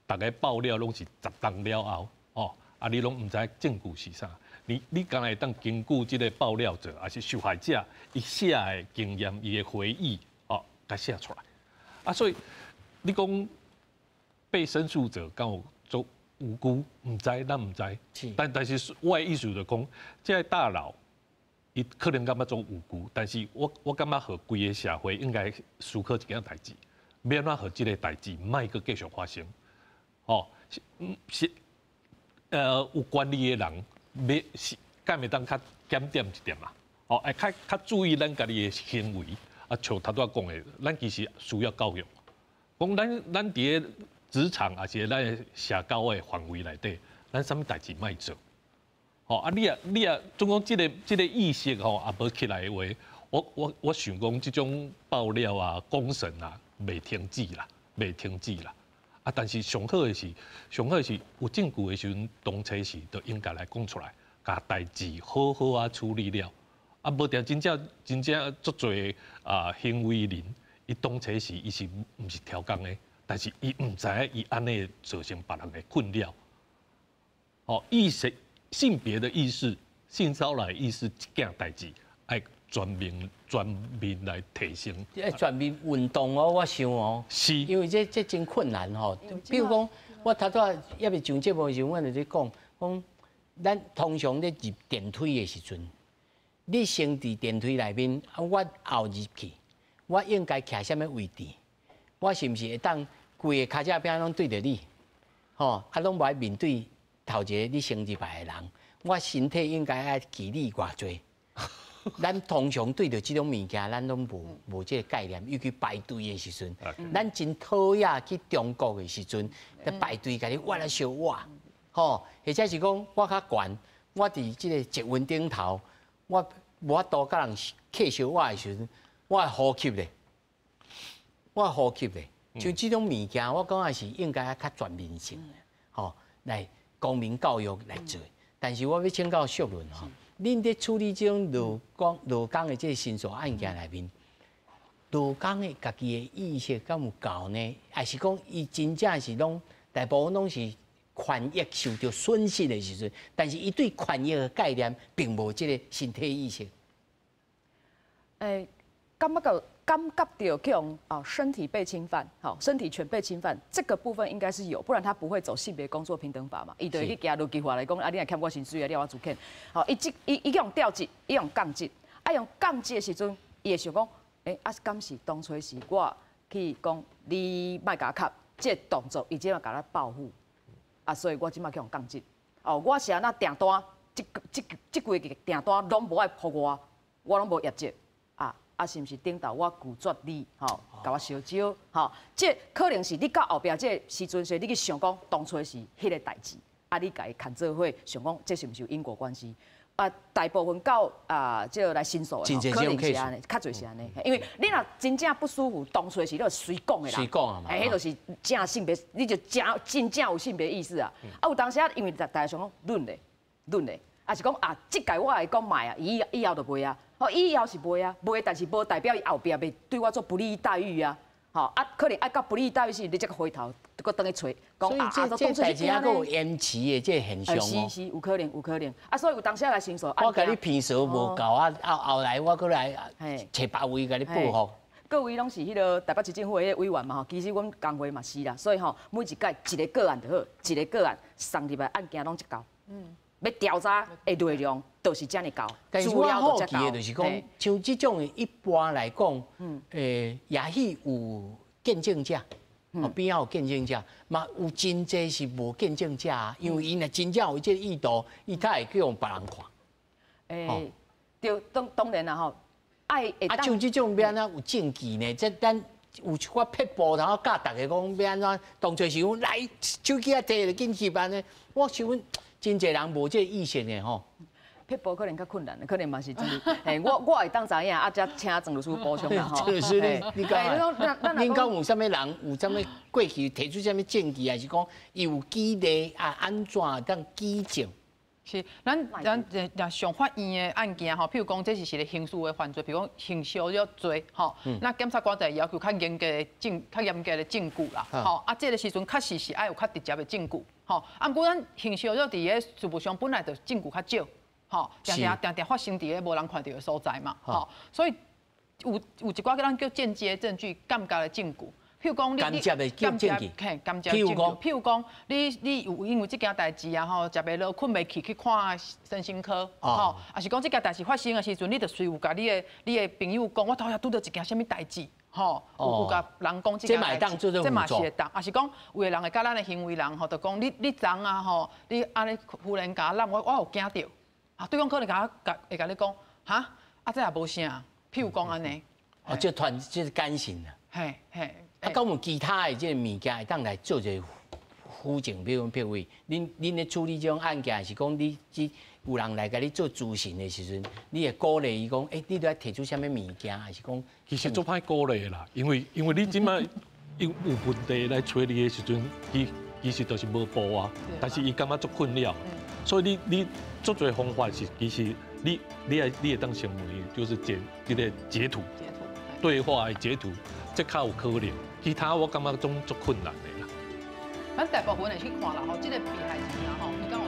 逐家爆料攏是十冬了後，哦，啊，你攏毋知證據是啥。你你敢若會當根據這個爆料者，抑是受害者伊寫的經驗，伊的回憶，哦，共寫出來。啊，所以你講被申訴者敢有做無辜，毋知，咱毋知。但但是我的意思就講，這个大佬伊可能感覺做無辜，但是我感覺予規个社會應該思考一件代誌，欲按怎予這个代誌莫閣繼續發生？哦，是有權力的人，欲是敢會當較檢點一點啊？哦，愛較較注意咱家己的行為。啊，像頭拄仔講的，咱其實需要教育，講咱佇咧職場抑是咱的社交的範圍內底，咱啥物代誌莫做。吼啊！你啊，總講這个意識吼也無起來的話，我想講這種爆料啊、公審啊，袂停止啦，袂停止啦。啊，但是上好的是，上好的是有證據的時陣，當初時就應該來講出來，共代誌好好啊處理了。啊，無定真正真正足濟啊行為人，伊當初時伊是毋是刁工的，但是伊毋知影伊按呢造成別人的困擾。哦，意識。性別的意識、性騷擾意識這件代誌，愛全面全面來提升。這全民運動哦，我想哦，因為這真困難吼。比如講，我頭拄仔猶未上節目的時陣，我就咧講，講咱通常咧入電梯的時陣，你先佇電梯內面，啊，我後入去，我應該徛啥物位置？我是毋是會當規个跤脊餅攏對著你？吼，啊，攏無愛面對頭一個你先入來的人，我身體應該愛距離偌濟？咱通常對著這種物件，咱攏無這个概念，尤其排隊的時陣，咱真討厭去中國的時陣，咧排隊共你挖來相挖，吼，或者是講我較懸，我佇這个捷運頂頭，我無法度共人客相挖的時陣，我會呼吸咧，我會呼吸咧，像這種物件，我感覺是應該較全面性的，吼，來公民教育來做。但是我欲請教淑倫吼，恁佇處理這種勞工勞工的這个申訴案件內面，勞工的家己的意識敢有夠呢？抑是講伊真正是攏大部分攏是權益受著損失的時陣，但是伊對權益的概念並無這个身體意識。欸，感覺著去予啊，身體被侵犯，好，身體權被侵犯，這個部分應該是有，不然他不會走性別工作平等法嘛。伊就會去行勞基法來講，啊，你若欠我薪水啊，你予我資遣。好，伊這伊伊去予調職，伊予降職，啊，予降職的時陣，伊會想講，欸，啊，敢是當初是我去講你莫共我磕，這個動作，伊這馬共我報復，啊，所以我這馬去予降職。哦，我是按怎訂單，這這這幾个訂單攏無愛予我，我攏無業績。啊，是毋是頂頭我拒絕你，吼，共我相招，吼，這可能是你到後壁這個時陣，所以你去想講當初是彼个代誌，啊，你共伊牽做伙，想講這是毋是有因果關係？啊，大部分到啊，這個來申訴的，可能是按呢，較濟是按呢，因為你若真正不舒服，當初是你就隨講的啦，隨講啊嘛，欸，彼就是正性別，你就正真正有性別意識啊。啊，有當時啊，因為大家想講論咧，論咧，啊是講啊，這屆我會講莫啊，以以後就袂啊。哦，以後是袂啊，袂，但是無代表伊後壁袂對我做不利待遇啊。吼啊，可能愛到不利待遇時，你才閣回頭閣轉去揣，講啊，所以這這代誌猶閣有延遲的這個現象哦。是是，有可能，有可能。啊，所以有當時來申訴。我共你鼻趖無夠啊，後後來我閣來揣別位共你報復。各位攏是彼个台北市政府的彼个委員嘛吼，其實阮工會嘛是啦，所以吼每一屆一个個案就好，一个個案送入來案件攏遮厚。欲調查的內容就是遮爾厚。但是我好奇的就是講，像這種一般來講，也許有見證者，哦，邊仔有見證者，嘛有真濟是無見證者啊，因為伊若真正有這个意圖，伊才會去予別人看。欸，對，當當然啦吼，愛啊，像這種欲按怎有證據呢？這咱有一寡撇步，然後教大家講欲按怎，當初是講來手機仔提著緊翕按呢，我想問。真濟人無這個意識的吼，撇步可能較困難，可能嘛是真。嘿，我會當知影，啊，才請鄭律師補充啦吼。鄭律師，你你講，恁講有啥物人有啥物過去提出啥物證據，還是講伊有舉例啊？按怎當舉證？是，咱咱若上法院的案件吼，譬如講這是一个刑事的犯罪，譬如講性騷擾罪吼，那檢察官就會要求較嚴格的證、較嚴格的證據啦，吼，啊，這个時陣確實是愛有較直接的證據，吼，啊，毋過咱性騷擾佇个事務上本來就證據較少，吼，定定定定發生佇个無人看著的所在嘛，吼，所以有有一寡咱叫間接證據、間接的證據。譬如講你間接的證據，嘿，間接證據。譬如講，你有因為這件代誌啊吼，食袂落，睏袂去，去看身心科，吼，抑是講這件代誌發生的時陣，你就隨有共你的朋友講，我頭拄拄著一件啥物代誌，吼，有共人講這件代誌，這嘛是會當，抑是講有的人會佮咱的行為人吼，就講你昨啊吼，你按呢忽然共我攬，我有驚著，啊，對方可能共共會共你講，哈，啊這也無啥，譬如講按呢，哦，這團這是感性啊，嘿嘿。啊，敢有其他的這个物件會當來做一个輔證，比如講，譬如恁咧處理這種案件，是講你這有人來共你做諮詢的時陣，你會鼓勵伊講，欸，你著愛提出啥物物件，還是講？其實足歹鼓勵啦，因為你這擺有問題來揣你的時陣，伊其實就是無報啊，但是伊感覺足困擾，所以你足濟方法是其實你會當先問伊，就是截這个截圖，對話的截圖，這較有可能。其他我感覺總足困難的啦。咱大部分會去看啦吼，這个被害人啊吼，伊敢有